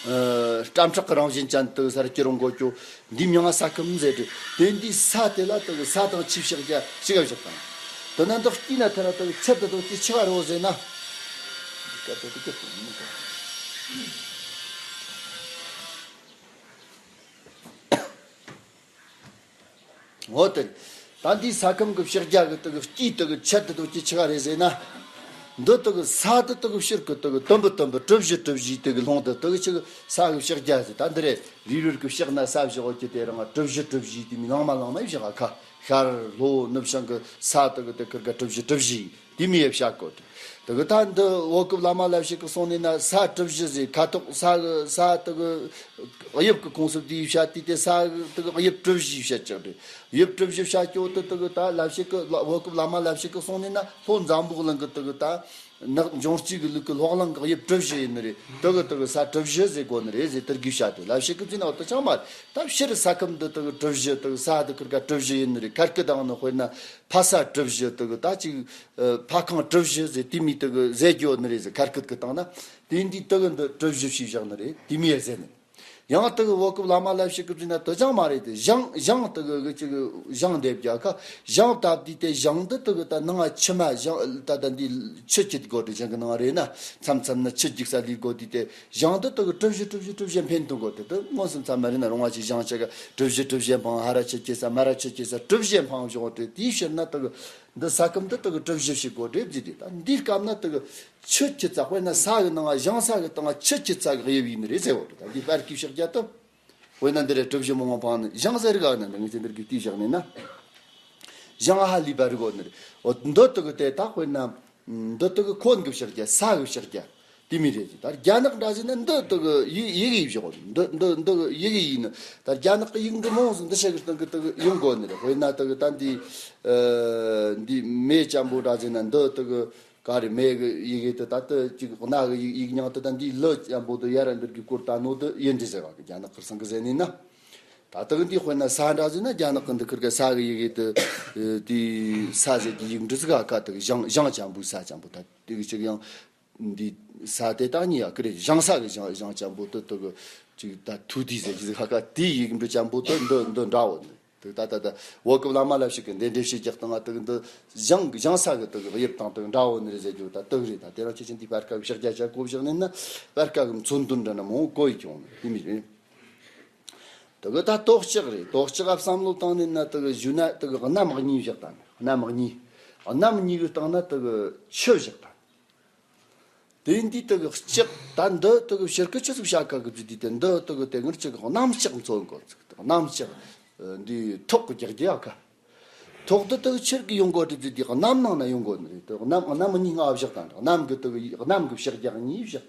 སྐྲ་མཁྲེགས་ཀྱི་རང་བཞིན་ཅན་དུ་སར་སྐྱེ་རུང་གོ་ཅོ། འདི་མྱང་ས་ཁམས་ཟེར་ཏེ། དེ་འདི་ས་དེ་ལ་དུ་ས་དང་ཆུའི་ཕྱག་རྒྱ་ཅི་ག་བཞག་དང་། དེ་ན་འདི་སྐྱིད་ན་ཐ་ར་དུ་ཚད་དུ་དུ་ཅི་ཆི་བ་རོ་ཟེར་ན། འོ་དེ། ད་འདི་ས་ཁམས་ཀྱི་ཕྱག་རྒྱ་གི་དུ་གི་སྐྱིད་དུ་གི་ཆད་དུ་དུ་ཅི་ཆི་ག་རེད་ཟེར་ན། འདི་དུ་གི་ས་དུ་དུ་གི་ཕྱིར་གི་དུ་གི་དུམ་བུ་དུམ་བུ་གྲུ་བཞི་གྲུ་བཞི་དུ་གི་ལྷུང་དུ་དུ་གི་ཆི་གི་ས་གི་ཕྱག་རྒྱ་ཟེར། ད་འདི་རེད། རི་རུར་གི་ཕྱག་ན་ས་བཞི་འོ་ཀྱི་དེ་རང་གྲུ་བཞི་གྲུ་བཞི་དུ་མི་ལང་མ་ལང་མ་བཞག་ག་ཤར་ལྷོ་ནུབ་བྱང་གི་ས་དུ་གི་དུ་ཁིར་ག་གྲུ་བཞི་གྲུ་བཞི། དེ་མི་ཡེ་བྱ་དགོས་ཏེ། དེ་གི་ད་འདི་བོད་སྐབས་བླ་མ་ལ་ཞིག་གི་གསུང་ནས་ན་ས་གྲུ་བཞི་ཟེར་ཁ་དོག་ས་གི་ས་དེ་གི་དབྱིབས་གི་ཁོངས་སུ་དེ་ཡེ་བྱ་དེ་དེ་ས་དེ་གི་དབྱིབས་གྲུ་བཞི་བྱ་ཅིག་རེད། དབྱིབས་གྲུ་བཞི་བྱ་ཅོ་དེ་དེ་གི་ད་ལ་ཞིག་གི་བོད་སྐབས་བླ་མ་ལ་ཞིག་གི་གསུང་ནས་ན་ལྷོ་འཛམ་བུ་གླིང་གི་དེ་གི་ད་ནག་འབྱུང་རྩིས་གི་ལུགས་གི་ལྷོ་གླིང་གི་དབྱིབས་གྲུ་བཞི་ཡིན་ནི་རེད། དེ་གི་དེ་གི་ས་གྲུ་བཞི་ཟེར་དགོས་ནི་རེད་ཟེར་དེར་དགོས་བྱ་དེ་ལ་ཞིག་གི་ཚིག་ན་འོ་དེ་ཅང་མ་རེད། ད་ཕྱིར་ས་ཁམས་འདི་དེ་གི་གྲུ་བཞི་དེ་གི་ས་དེ་ཁིར་ག་གྲུ་བཞི་ཡིན་ནི་རེད། ཁར་ཀི་དང་ནི་དཔེར་ན། ཕ་ས་གྲུ་བཞི་དེ་གི་ད་ཅིག་ཨ་ཕ་ཁང་གྲུ་བཞི་ཟེར་དེ་མི་དེ་གི་ཟེར་རྒྱུ་ནི་རེད་ཟེར། ཁར་ཀི་གི་སྟེང་ན་དེ་འདི་དེ་གི་འདི་གྲུ་བཞི་ཞིག་བཞག་ནི་རེད། དེ་མི་ཡེ་ཟེར་ནི། ཡང་དེ་གི་བོད་སྐབས་བླ་མ་ལ་ཞིག་གི་བྲིས་ན་དེ་ཅང་མ་རེད་དེ། ཞང་ཞང་དེ་གི་གི་ཅིག་ཞང་འདེབས་རྒྱ་ཁ་ཞང་བཏབ་དུས་དེ་ཞང་འདི་དེ་གི་ད་ནང་ཆུ་མ་ཞང་ད་ད་འདི་ཆུ་སྐྱིད་དགོས་དེ་ཞང་གི་ནང་རེད་ན་མཚམས་མཚམས་ན་ཆུ་རྒྱུག་ས་ལུས་དགོས་དུས་དེ། ཞང་འདི་དག་གྲུ་བཞི་གྲུ་བཞི་གྲུ་བཞི་འཕེན་དུ་འགོ་དེ་དུ་མངོན་སུམ་ཚང་མ་རེད་ན་རུང་བ་ཞིག་ཞང་ཆ་ག་གྲུ་བཞི་གྲུ་བཞི་འཕང་ཧ་ར་ཆུ་སྐྱེ་ས་མ་ར་ཆུ་སྐྱེ་ས་གྲུ་བཞི་འཕང་བཞག་དེ་དེའི་ཕྱིར་ན་དག་འདི་ས་ཁམས་འདི་དག་གྲུ་བཞི་ཞིག་གོ་སྒྲིབ་ཟིག་དེ་ད་འདིའི་སྐབས་ན་དག་ཆུ་ཁྱི་ཚ་དཔེར་ན་ས་གི་ནང་ཞང་ས་གི་སྟེང་ཆུ་ཁྱི་ཚ་གི་དབྱིབས་ཡིན་ནི་རེད་ཟེར་བ་དེ་ད་འདི་པར་གི་ཕྱག་རྒྱ་དུ་དཔེར་ན་འདི་རེད། གྲུ་བཞི་མང་བ་འཕང་ནི་ཞང་ཟེར་ག་ན་འདི་ངས་ཚེ་འདིར་གི་དུས་བཞག་ནས་ན་ཞང་ཧ་ལི་པར་གོ་ནི་རེད། འོ་འདི་དག་དེ་ད་དཔེར་ན། འདི་དག་ཁོན་གི་ཕྱག་རྒྱ་ས་གི་ཕྱག་རྒྱ་དེ་མི་རེད་ཅེས། ད་རྒྱ་ནག་འདྲ་ཟེར་ན་འདི་དག་ཡི་ཡི་གེ་ཡིབ་བཞག་འདི་འདི་འདི་ཡི་གེ་ཡིན་ནི། ད་རྒྱ་ནག་གི་ཡིག་འབྲུ་མང་སོང་འདི་ཕྱག་གི་སྟེང་གི་དག་ཡོང་དགོས་ནི་རེད། དཔེར་ན་དག་ད་འདི་འདི་མེ་ཅན་པོ་འདྲ་ཟེར་ན་འདི་དག་ག་རེ་མེ་གི་ཡི་གེ་དེ་ད་དུ་ཅིག་གནའ་གི་ཡིག་ཡིག་རྙིང་དེ་ད་འདི་ལི་ཅན་པོ་དེ་ཡར་འདིར་གི་སྐོར་ད་ནོ་དེ་ཡིན་འདྲི་ཟེར་བ་གི་རྒྱ་ནག་ཁུར་སང་གི་ཟེར་ནི་ན། ད་དག་འདི་དཔེར་ན་ས་འདྲ་ཟེར་ན་རྒྱ་ནག་གི་འདི་ཁུར་གི་ས་གི་ཡི་གེ་དེ་དེ་ས་ཟེར་གི་ཡིག་འབྲུ་ཟིག་ག་དག་ཞང་ཞང་ཅན་པོའི་ས་ཅན་པོ་ད་དེ་གི་ཅིག་ཡང་འདི་ས་དེ་དག་ཉིད་ཡ་ཀི་རེད། ཞང་ས་གི་ཞང་ཞང་ཅན་པོ་དེ་དག་ཅིག་ད་ཐུ་དི་ཟེར་གི་ཟིག་ག་དེ་ཡིག་འབྲུ་ཅན་པོ་དེ་འདི་འདི་འདྲ་བོ་ནི་དེ་ད་ད་ད་བོད་སྐབས་བླ་མ་ལ་ཞིག་གི་འདི་འདྲེ་ཞིག་རྒྱག་སྟངས་དེ་འདི་ཞང་ཞང་ས་གི་དེ་གི་དབྱིབས་དང་དེ་འདྲ་བོ་ནི་རེད་ཟེར་རྒྱུ་ད་དེ་རེད། ད་དེ་རང་ཆེ་ཆེ་འདི་པར་ཀ་གི་ཕྱག་རྒྱ་ཆ་གོ་བཞག་ནས་ན་པར་ཀ་གི་མཚོན་དོན་འདྲ་ན་མང་བོ་གོ་ཡི་ཁྱོང་ནི་དེ་མི་རེད། དེ་གི་ད་དོག་ལྕགས་རེད། དོག་ལྕགས་ཨ་བསམ་བློ་བཏང་ནས་ན་དེ་གི་གཞུ་ན་དེ་གི་གནམ་གཉིས་བཞག་ད་ནི་གནམ་གཉིས། གནམ་གཉིས་གི་སྟེང་ན་དེ་གི་ཆུ་བཞག་ད། དེ་འདི་དེ་གི་ལྕགས་ད་འདི་དེ་གི་ཕྱིར་གི་ཆུ་ཟིག་བྱ་ཀ་གི་བརྫིས་དུས་དེ་འདི་དེ་གི་དེ་ངར་ཆུ་གི་གནམ་ལྕགས་མཚོན་གོ་ཚིག་གནམ་ལྕགས་འདི་ཐོག་གི་རྒྱག་རྒྱག་ཀ། ཐོག་ཏུ་དག་ཆི་གི་ཡོང་གོ་དེ་དེ་གནམ་ནང་ན་ཡོང་གོ་ནི་རེད། དེ་གནམ་གནམ་གཉིས་ལྔ་བཞག་དང་། གནམ་གི་དག་གནམ་གི་ཕྱག་རྒྱ་གཉིས་བཞག།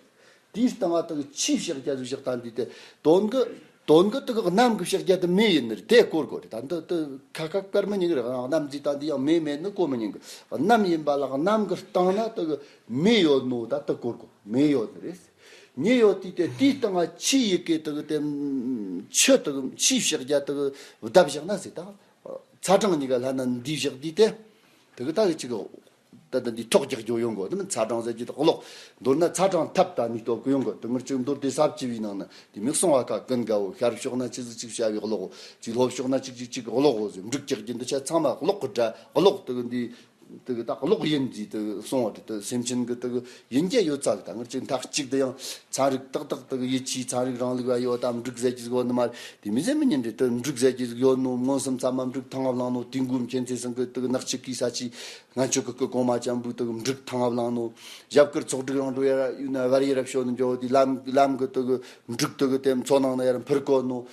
དེའི་སྟེང་ང་དག་ཆུའི་ཕྱག་རྒྱ་བཞག་དང་། དེ་དེ་དོན་གི་དོན་གི་དག་གནམ་གི་ཕྱག་རྒྱ་དེ་མེ་ཡིན་ནི་རེད། དེ་སྐོར་གོ་རེད། ད་འདི་དེ་ཁ་ཁ་བཀར་མི་ཉན་གི་རེད། གནམ་རྫས་དང་དེ་ཡང་མེ་མེད་ནི་གོ་མི་ཉན་གི། གནམ་ཡིན་པ་ལ་གནམ་གི་སྟེང་ན་དག་མེ་ཡོད་ནོ་ད་དེ་སྐོར་གོ། མེ་ཡོད་ནི་རེད། མེ་ཡོད་དེ་དེ་དེའི་སྟེང་ང་ཆུ་ཡི་གེ་དག་དེ་ཆུ་དག་ཆུའི་ཕྱག་རྒྱ་དག་བརྡབ་བཞག་ན་ཟེར། ད་ཚ་གྲང་གཉིས་ཀ་ལྷན་ན་འདི་བཞག་དུས་དེ། དེ་གི་ད་གི་ཅིག་ད་ལྟ་འདི་ཐོག་རྒྱག་རྒྱུ་ཡོང་གོ། དེ་མིན་ཚ་གྲང་ཟེར་གྱི་དག་ལོག། མདོར་ན་ཚ་གྲང་ཐབས་དང་ནུས་སྟོབས་ཀྱི་ཡོང་གོ། དེ་ངར་ཅིག་མདོར་དེ་ས་བཅུ་བའི་ནང་ན་དེ་མིག་སོང་བ་ཁ་ཀུན་དགའ་བོ། ཤར་ཕྱོགས་ན་ཆི་ཟིག་ཅིག་བྱ་བའི་གློག་གོ། ཅིག་ལྷོ་ཕྱོགས་ན་ཅིག་ཅིག་ཅིག་གློག་གོ་ཟེར། འབྲུག་རྒྱག་རྒྱུ་འདི་ཆ་ཚང་མ་གློག་གི་སྒྲ། གློག་དེ་གི་འདི་དེ་གི་ད་གློག་ཡིན་གྱི་དེ་གི་སོང་བ་དེ། དེ་སེམས་ཅན་གི་དེ་གི་ཡིན་གྱི་ཡོད་ཚ་གི། ད་ངར་ཅིག་མཐའ་གཅིག་དེ་ཡང་ཚན་རིག་ཏག་ཏག་དེ་གི་ཡིད་ཆེས་ཚན་རིག་རིང་ལུགས་ཡོད་དམ། འབྲུག་ཟེར་གྱི་ཟིག་ཡོད་ནི་མ་རེད། དེ་མི་ཟེར་མི་ཉན་རེད། དེ་འབྲུག་ཟེར་གྱི་ཟིག་ཡོད་ནོ། མངོན་སུམ་ཚང་མ་འབྲུག་ཐང་ང་བླངས་ནོ། དུས་འགོའི་མཁྱེན་བརྩེ་ཚང་གི་དེ་གི་ནག་ཅིག་གི་ས་ཆའི་ངན་སྤྱོད་གི་སྐུ་གོང་མ་ཅན་པོའི་དེ་གི་འབྲུག་ཐང་ང་བླངས་ནོ། ཞབས་དཀར་ཚོགས་སྒྲིག་རང་འགྲོ་ཡར་ཡུལ་ན་བར་ཡི་རབ་ཤོད་ནི་འཇོག་དེ་ལམ་ལམ་གི་དེ་གི་འབྲུག་དེ་གི་དེ་མཚོ་ནང་ན་ཡར་འཕུར་གོ་ནོ།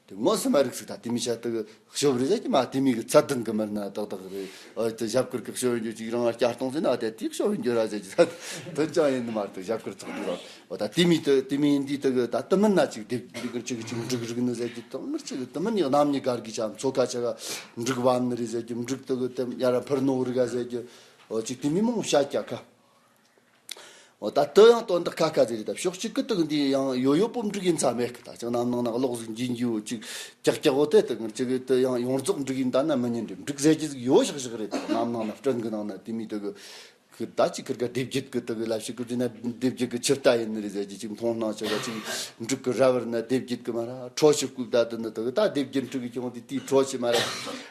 དེ་དངོས་སུ་མ་རིག་ཟིག་ད་དེ་མི་ཤ་དེ་གི་ཤོབ་རེད་ཟེར་གྱི་མ། དེ་མི་གི་ཚད་ལྡན་གི་མི་སྣ་ཏག་ཏག་རེད། ཨ་དེ་ཞབས་དཀར་གི་ཤོབ་ཡོད་རྒྱུ་ཅིག་རང་ལ་བསྐྱར་གཏོང་ཟེར་ན་དེ་དེ་ཤོབ་ཡོད་རྒྱུ་ར་ཟེར་གྱི་ཚད་དོན་ཅང་ཡིན་ནི་མ་རེད། དེ་ཞབས་དཀར་ཚོགས་འདུ་ར་འོ་ད་དེ་མི་དེ་དེ་མི་ཡིན་དུས་དེ་གི་ད་དེ་མི་སྣ་ཅིག་དེ་དེ་གི་ཅིག་ཅིག་འབྲུག་རིག་ནི་ཟེར་གྱི། དེ་མི་ཅིག་དེ་མི་ནི་གནམ་ནི་གར་གི་ཆ་མཚོ་ཁ་ཆ་ག་འབྲུག་བབ་ནི་རེད་ཟེར་གྱི། འབྲུག་དེ་གི་དེ་ཡར་འཕུར་ནོ་རིག་ག་ཟེར་གྱི། འོ་ཅིག་དེ་མི་མང་བཤད་ཀྱ་ཁ། འོ་ད་དེ་ཡང་དོན་དག་ཁ་ཁ་ཟིག་རེད། ད་ཕྱོགས་གཅིག་གི་དག་འདི་ཡང་ཡོད་ཡོད་པོ་འབྲུག་ཡིན་ས་མེད་གི། ད་ཅང་གནམ་ནང་ན་གློག་ཟིག་འབྱིན་རྒྱུ་ཅིག་ཀྱག་ཀྱག་འོ་དེ་དག་ཅིག་དེ་ཡང་ཡོངས་རྫོགས་འབྲུག་ཡིན་ད་ན་མི་ཉན་རེད། འབྲུག་ཟེར་གྱི་ཟིག་ཡོད་ཤག་ཤག་རེད། ད་གནམ་ནང་ན་སྤྲིན་གི་ནང་ན་དེ་མི་དག་གི་ད་ཅིག་ཁིར་ག་སྡེབ་བརྒྱད་གི་དག་ལ་ཞིག་གི་དེ་ན་སྡེབ་བརྒྱད་གི་ཆུ་རྟ་ཡིན་ནི་རེད་ཟེར་གྱི། ཅིག་མཐོང་སྣང་ཆེ་བ་ཅིག་འབྲུག་གི་ར་བར་ན་སྡེབ་བརྒྱད་གི་མ་ར་ཁྲོ་ཆུ་བཀུག་ད་དེ་ནི་དག་ད་སྡེབ་བརྒྱད་འབྲུག་གི་ཁྱོང་དེ་དེའི་ཁྲོ་ཆུ་མ་ར་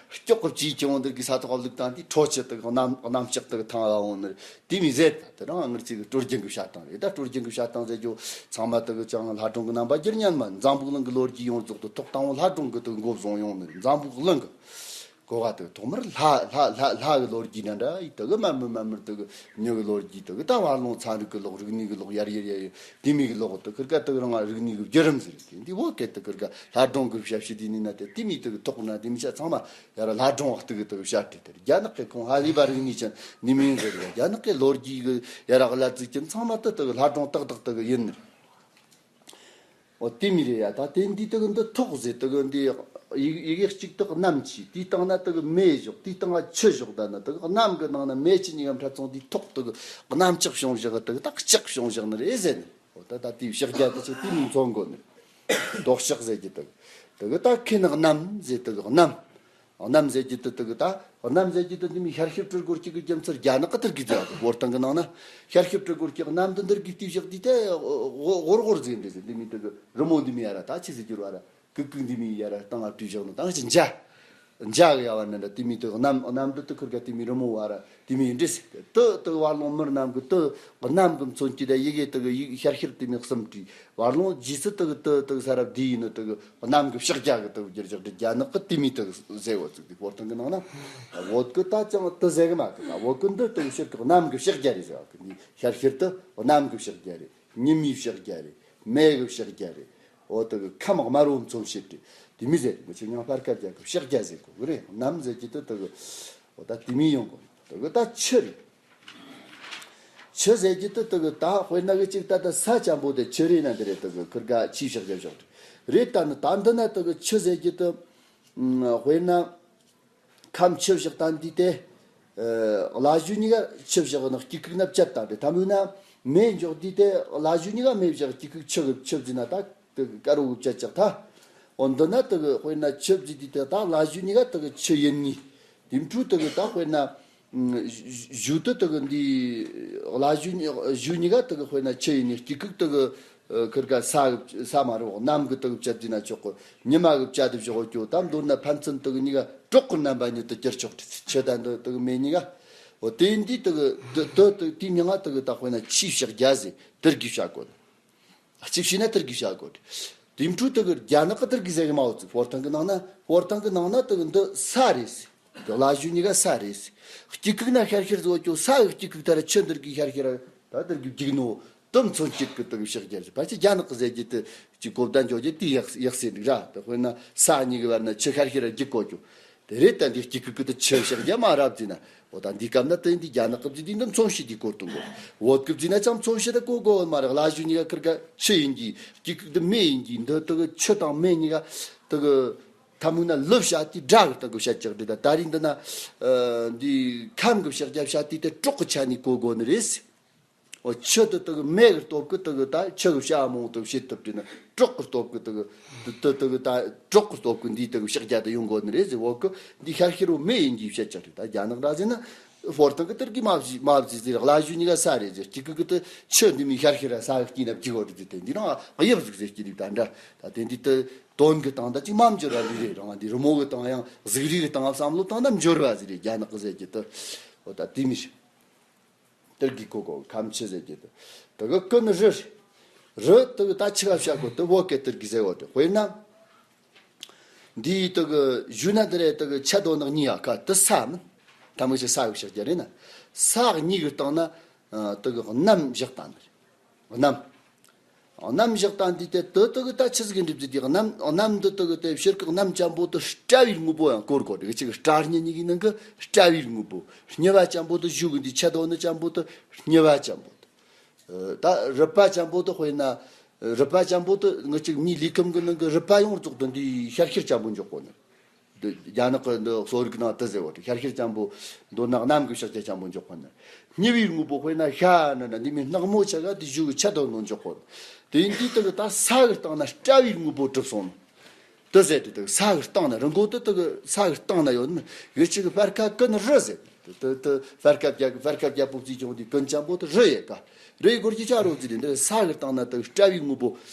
སྐྱོག་གི་བཅུའི་ཁྱོང་དེ་གི་ས་ཐོག་བླུག་དང་དེ་ཁྲོ་ཆུ་དག་གནམ་གནམ་ལྕགས་དག་ཐང་ལ་འོང་ནི་རེད། དེ་མི་ཟེར། ད་དེ་རང་ངར་ཅིག་སྲོལ་རྒྱུན་གྱི་བཤད་སྟངས་རེད། ད་སྲོལ་རྒྱུན་གྱི་བཤད་སྟངས་ཟེར་རྒྱུ་ཚང་མ་དག་ཅང་ལྷ་སྒྲུང་གི་རྣམ་པ་བསྒྱུར་ཉན་མ། འཛམ་བུ་གླིང་གི་ལོ་རྒྱུས་ཡོངས་རྫོགས་དུ་ཐོག་དང་པོ་ལྷ་སྒྲུང་གི་དག་འགོ་བཟུང་ཡོང་ནི་རེད། འཛམ་བུ་གླིང་གི་གོ་བ་དག་ཐོག་མར་ལྷ་ལྷ་ལྷ་ལྷ་གི་ལོ་རྒྱུས་ན་འདྲ་ཡི་དག་མར་མི་མར་མར་དག་མྱི་གི་ལོ་རྒྱུས་དག་ད་བར་ལོང་ཚན་རིག་གི་ལོག་རིག་གནས་གི་ལོག་ཡར་ཡར་ཡར་ཡར་དེ་མི་གི་ལོག་དག་ཁིར་ཀ་དག་རང་རིག་གནས་གི་བརྒྱུད་རིམ་ཟེར་དེ་འདི་བོ་སྐད་དག་ཁིར་ཀ་ལྷ་སྒྲུང་གི་བཤད་བཤད་དེ་ནི་ན་དེ་དེ་མི་དག་ཐོག་ན་དེ་མི་ཤ་ཚང་མ། ཡར་ལྷ་སྒྲུང་བ་དག་དག་བཤད་དེ་དེར་རྒྱ་ནག་གི་ཁོང་ཧ་ལི་བ་རིག་གནས་ཅན་ནི་མིན་རེད། རྒྱ་ནག་གི་ལོ་རྒྱུས་གི་ཡ་རག་ལ་ཙིག་ཅན་ཚང་མ་དེ་དག་ལྷ་སྒྲུང་ཏག་ཏག་དག་ཡིན། འོ་དེ་མི་རེད་ཡ། ད་དེ་འདི་དག་འདི་ཐོག་ཟེར་དག་འདི་ཡི་ཡི་གེ་གཅིག་དག་གནམ་ཆི། དེའི་སྟེང་ན་དག་མེ་བཞག་དེའི་སྟེང་ན་ཆུ་བཞག་ད་ན་དག་གནམ་གི་ནང་ན་མེ་ཆུ་གཉིས་ཀ་འཕྲད་སོང་དེའི་ཐོག་དག་གནམ་ལྕགས་བྱུང་བཞག་དག་ད་ལྕགས་བྱུང་བཞག་ནི་རེད་ཟེར་ནི། འོ་ད་ད་དེའི་ཕྱག་རྒྱ་དེ་ཚོ་དེ་མིན་མཚོན་དགོས་ནི། ལྡོག་ཕྱག་ཟེར་གྱི་དག་དག་ད་ཁེ་ནི་གནམ་ཟེར་དག་གནམ། གནམ་ཟེར་གྱི་དེ་དག་ད་གནམ་ཟེར་གྱི་དེ་འདི་མི་ཤར་ཤར་སྤྲུལ་སྐོར་གཅིག་གི་རྒྱུ་མཚན་རྒྱ་ནག་གི་དེར་གི་ཟེར་བ་དེ་ཧོར་ཐང་གི་ནང་ན་ཤར་ཤར་སྤྲུལ་སྐོར་གཅིག་གནམ་དུ་འདིར་གི་དེ་བཞག་དེ་དེ་ཧོར་ཧོར་ཟེར་འདི་ཟེར་འདི་མི་དེ་གི་རི་མོ་འདི་མི་ཡ་ར་ད་ཆི་ཟེར་གྱི་ར་ར་གི་གི་འདི་མི་ཡ་ར་སྟེང་ང་བྲིས་བཞག་ནི་ད་ང་ཅི་འཇའ་འཇའ་གི་ཡ་བ་ནི་འདྲ་དེ་མི་དེ་གནམ་གནམ་དུ་དེ་ཁུར་ག་དེ་མི་རི་མོ་བ་ར་དེ་མི་ཡིན་འདྲི་ཟེར་དེ་དེ་བ་ལོང་མི་རྣམས་གི་དེ་གནམ་གི་མཚོན་གྱི་ད་ཡི་གེ་དེ་གི་ཡི་ཤར་ཤར་དེ་མི་གསུམ་བྲིས། བར་ལོང་རྗེས་སུ་དག་དུ་དག་ས་རབ་དེ་ཡིན་ནི་དག་གནམ་གི་ཕྱག་རྒྱ་གི་དག་བསྒྱུར་བཞག་དེ་རྒྱ་ནག་གི་དེ་མི་དག་ཟེར་བ་ཚིག་དེ་ཧོར་ཐང་གི་ནང་ན་བོད་གི་ད་ཅང་དུ་ཟེར་གི་མ་གི་ད་བོད་གི་འདི་དག་ཕྱིར་གི་གནམ་གི་ཕྱག་རྒྱ་རེད་ཟེར་བ་གི་འདི་ཤར་ཤར་དུ་གནམ་གི་ཕྱག་རྒྱ་རེད། ཉི་མའི་ཕྱག་རྒྱ་རེད། མེ་གི་ཕྱག་རྒྱ་རེད། འོ་དག་ཁམས་དམར་བོ་མཚོན་བྱེད་དེ་དེ་མི་ཟེར་མི་ཆེ་ཉང་པར་ཁ་རྒྱ་གི་ཕྱག་རྒྱ་ཟེར་གོ་གི་རེད། གནམ་ཟེར་གྱི་དུ་དག་འོ་ད་དེ་མི་ཡོང་གོ་དག་ད་ཆུ་རེད། ཆུ་ཟེར་གྱི་དུ་དག་ད་དཔེར་ན་གི་ཅིག་ད་ད་ས་ཆེན་པོ་དེ་ཆུ་རེད་ན་འདི་རེད། དག་ཁུར་ག་ཆུའི་ཕྱག་རྒྱ་བཞག་རེད། ད་ནི་ད་འདི་ན་དག་ཆུ་ཟེར་གྱི་དུ་དཔེར་ན་ཁམས་ཆུ་བཞག་ད་འདི་དེ་ལ་གཞུ་གཉིས་ཀ་ཆུ་བཞག་ན་དཀྱིལ་ཁུག་ན་བཅད་ད་འདི་ཐ་མུ་ན་མེ་འཇོག་འདི་དེ་ལ་གཞུ་གཉིས་ཀ་མེ་བཞག་དཀྱིལ་ཁུག་ཆུ་གི་ཆུ་བཟི་ན་ད་དག་དཀར་བོ་བཅད་ཅག་ད། འོ་འདི་ན་དག་དཔེར་ན་ཆུ་བཟི་འདི་དེ་ད་ལ་གཞུ་གཉིས་ཀ་དག་ཆུ་ཡིན་ནི། དེ་འཕྲུལ་དག་ད་དཔེར་ན། གཞུ་དུ་དག་འདི་ལ་གཞུ་གཞུ་གཉིས་ཀ་དག་དཔེར་ན་ཆུ་ཡིན་ནི་དཀྱིལ་ཁུག་དག་ཁིར་ཀ་ས་ས་མ་རུ་གནམ་གི་དག་བཅད་དེ་ན་ཆོག་གི། ཉི་མ་གི་བཅད་དེ་བཞག་གོ་ད་མདོར་ན་ཕན་ཚུན་དག་གཉིས་ཀ་གྲོགས་གི་རྣམ་པ་ཉིད་དུ་གྱུར་ཆོག་ཆུ་དང་འདི་དག་མེ་གཉིས་ཀ། འོ་དེ་འདི་དག་འདི་འདི་དག་དེ་མྱིང་ང་དག་ད་དཔེར་ན་ཆུའི་ཕྱག་རྒྱ་ཟེར་དེར་གི་བྱ་དགོས། གཅིག་བྱས་ན་དེར་གི་བྱ་དགོས། དེ་འཕྲུལ་དག་རྒྱ་ནག་གི་དེར་གི་ཟེར་གི་མ་འོ་ཚིག་ཧོར་ཐང་གི་ནང་ན་ཧོར་ཐང་གི་ནང་ན་དག་འདི་ས་རེད་ཟེར། དེ་ལ་གཞུ་གཉིས་ཀ་ས་རེད་ཟེར། དཀྱིལ་ཁུག་ན་ཤར་ཤར་བཟོ་ཅོ་ས་གི་དཀྱིལ་ཁུག་ད་ར་ཆུ་འདིར་གི་ཤར་ཤར་ད་དེར་གི་རྒྱུག་ནོ། དེ་མཚོན་བྱེད་གི་དག་ཕྱག་རྒྱ་ཟེར་ཕལ་ཆེར་རྒྱ་ནག་གི་ཟེར་གྱི་དེ་ཅིག་གོ་བརྡ་འཇོག་རྒྱུ་དེ་ཡག་ཡག་ཟེར་འདུག་ར། དེ་དཔེར་ན་ས་གཉིས་གི་བར་ན་ཆུ་ཤར་ཤར་རྒྱུག་གོ་ཅོ། དེ་རེད། ད་འདི་དཀྱིལ་ཁུག་གི་དུ་ཆུ་བཞག་རྒྱ་མ་རབ་བརྩིས་ན། འོ་ད་འདི་སྐབས་ན་དེ་འདི་རྒྱ་ནག་གི་བརྩིས་འདི་འདི་མཚོན་བྱེད་འདི་སྐོར་དུ་གོ། བོད་ཀྱི་བརྩིས་ན་ཅང་མཚོན་བྱེད་ད་གོ་དགོས་མ་རེད། ལ་ཞུ་གཉིས་ཀ་ཁིར་ག་ཆུ་ཡིན་གྱི། དཀྱིལ་ཁུག་འདི་མེ་ཡིན་གྱི། འདི་དུ་གི་ཆུ་དང་མེ་གཉིས་ཀ་དུ་གི་ཐ་མུ་ན་ལུ་བྱ་དེ་དགྲ་གི་སྟེང་གི་བཤད་ཀྱག་འདི། ད་ད་རིང་འདི་ན་འདི་ཁམས་གི་བཤད་རྒྱ་བྱ་དེ་དེ་གྲོགས་གི་ཆ་ནས་གོ་དགོས་ནི་རེད། འོ་ཆུ་དེ་དེ་གི་མེ་གི་སྟོབས་ཀྱིས་དེ་གི་ད་ཆུ་གི་བྱ་མང་དུ་བྱེད་ཐུབ་དེ་ན། གྲོགས་གི་སྟོབས་ཀྱིས་དེ་གི་དེ་དེ་དེ་གི་ད་གྲོགས་གི་སྟོབས་ཀྱིས་འདིའི་དེ་གི་བཤད་རྒྱ་དེ་ཡོང་དགོས་ནི་རེད་ཟེར། འོ་གི་འདི་ཤར་ཤར་བོ་མེ་ཡིན་གྱི་བཤད་ཀྱག་རེད། ད་རྒྱ་ནག་འདྲ་ཟེར་ན་ཧྥོར་ཐང་གི་དེར་གི་མ་བཟི་མ་བཟི་ཟེར། ལ་ཞུ་གཉིས་ཀ་ས་རེད་ཟེར། གཅིག་གི་གི་དེ་ཆུ་འདི་མི་ཤར་ཤར་ར་ས་གི་དཀྱིལ་ན་བཅུག་གོ་རེད་ཟེར། དེ་འདི་རང་དབྱིབས་ཟིག་ཟེར་གྱི་འདུག་ད་འདྲ། ད་དེ་འདི་དེ་དོན་གི་སྟེང་ད་ཅིག་མ་འབྱོར་བ་ལི་རེད། རང་འདི་རི་མོ་གི་སྟེང་ཡང་གཟུགས་རིས་གི་སྟེང་བསམ་བློ་བཏང་ན་འབྱོར་བ་ཟིག་རེད། རྒྱ་ནག་གི་ཟེར་གྱི་དེ། འོ་ད་དེ་མི་ཤེས། དེར་གི་གོ་གོ་ཁམས་ཆུ་ཟེར་གྱི་དེ། དེ་གི་ཀུན་རི། རི་དེ་གི་ད་ཆི་ག་བྱ་གོ་དེ་བོད་སྐད་དེར་གི་ཟེར་བ་དེ། དཔེར་ན། འདིའི་དེ་གི་གཞུ་ན་དེ་རེད། དེ་གི་ཆ་དོ་ནག་གཉིས་ཡ་ཁ་དེ་ས་མིན། ཐ་མ་ཆི་ས་གི་བྱ་རྒྱ་རེད་ན། ས་གཉིས་གི་སྟེང་ན་དེ་གི་གནམ་བཞག་སྟངས་རེད། གནམ། གནམ་བཞག་སྟངས་འདི་དེ་དེ་དེ་གི་ད་ཆི་ཟིག་གི་འགྲིབ་ཟིག་དེ། གནམ་གནམ་འདི་དེ་གི་དེ་ཕྱིར་གི་གནམ་ཅན་པོ་དེ་སྤྲ་བའི་དངོས་པོ་ཡང་བཀོད་གོ་དེ་གི་ཅིག་སྤྲ་རྙི་གཉིས་ཀྱི་ནང་གི་སྤྲ་བའི་དངོས་པོ། རྙི་བ་ཅན་པོ་དེ་གཞུ་གི་འདི་ཆ་དོ་ནི་ཅན་པོ་དེ་རྙི་བ་ཅན་པོ་དེ། ད་རུས་པ་ཅན་པོ་དེ་དཔེར་ན། རུས་པ་ཅན་པོ་དེ་ང་ཅིག་མིའི་ལུས་ཁམས་གི་ནང་གི་རུས་པ་ཡོངས་རྫོགས་དེ་འདི་ཤར་ཤར་ཅན་པོ་འཇོག་གོ་ནི། འདི་རྒྱ་ནག་གི་འདི་གསོ་རིག་ནང་དེ་ཟེར་བ་དེ་ཤར་ཤར་ཅན་པོ། མདོར་ན་གནམ་གི་ཤར་ཤར་ཅན་པོ་འཇོག་གོ་ནི། རྙི་བའི་དངོས་པོ་དཔེར་ན་ཤ་ན་ན་འདི་མི་སྣག་མོ་ཆ་ག་དེ་གཞུ་གི་ཆ་དོ་ནོ་འཇོག་གོ་ནི། དེ་འདི་དེ་གི་ད་ས་གི་སྟེང་ན་སྤྲ་བའི་དངོས་པོ་གྲུབ་སོང་ནི། དེ་ཟེར་དེ་དེ་ས་གི་སྟེང་ན་རི་མགོ་དེ་དེ་གི་ས་གི་སྟེང་ན་ཡོད་ནི། ཡོད་ཅིག་གི་སྤར་ཁ་ཀུན་རི་ཟེར། དེ་དེ་སྤར་ཁ་རྒྱ་སྤར་ཁ་རྒྱ་པོ་བརྩིས་ཀྱང་དེ་ཀུན་ཅན་པོ་དེ་རི་ཡེ་ཀ། རི་ཡེ་སྐོར་གྱི་ཆ་རོ་བརྩིས་དེ་འདི་ས་གི་སྟེང་ན་དེ་སྤྲ་བའི་དངོས་པོ་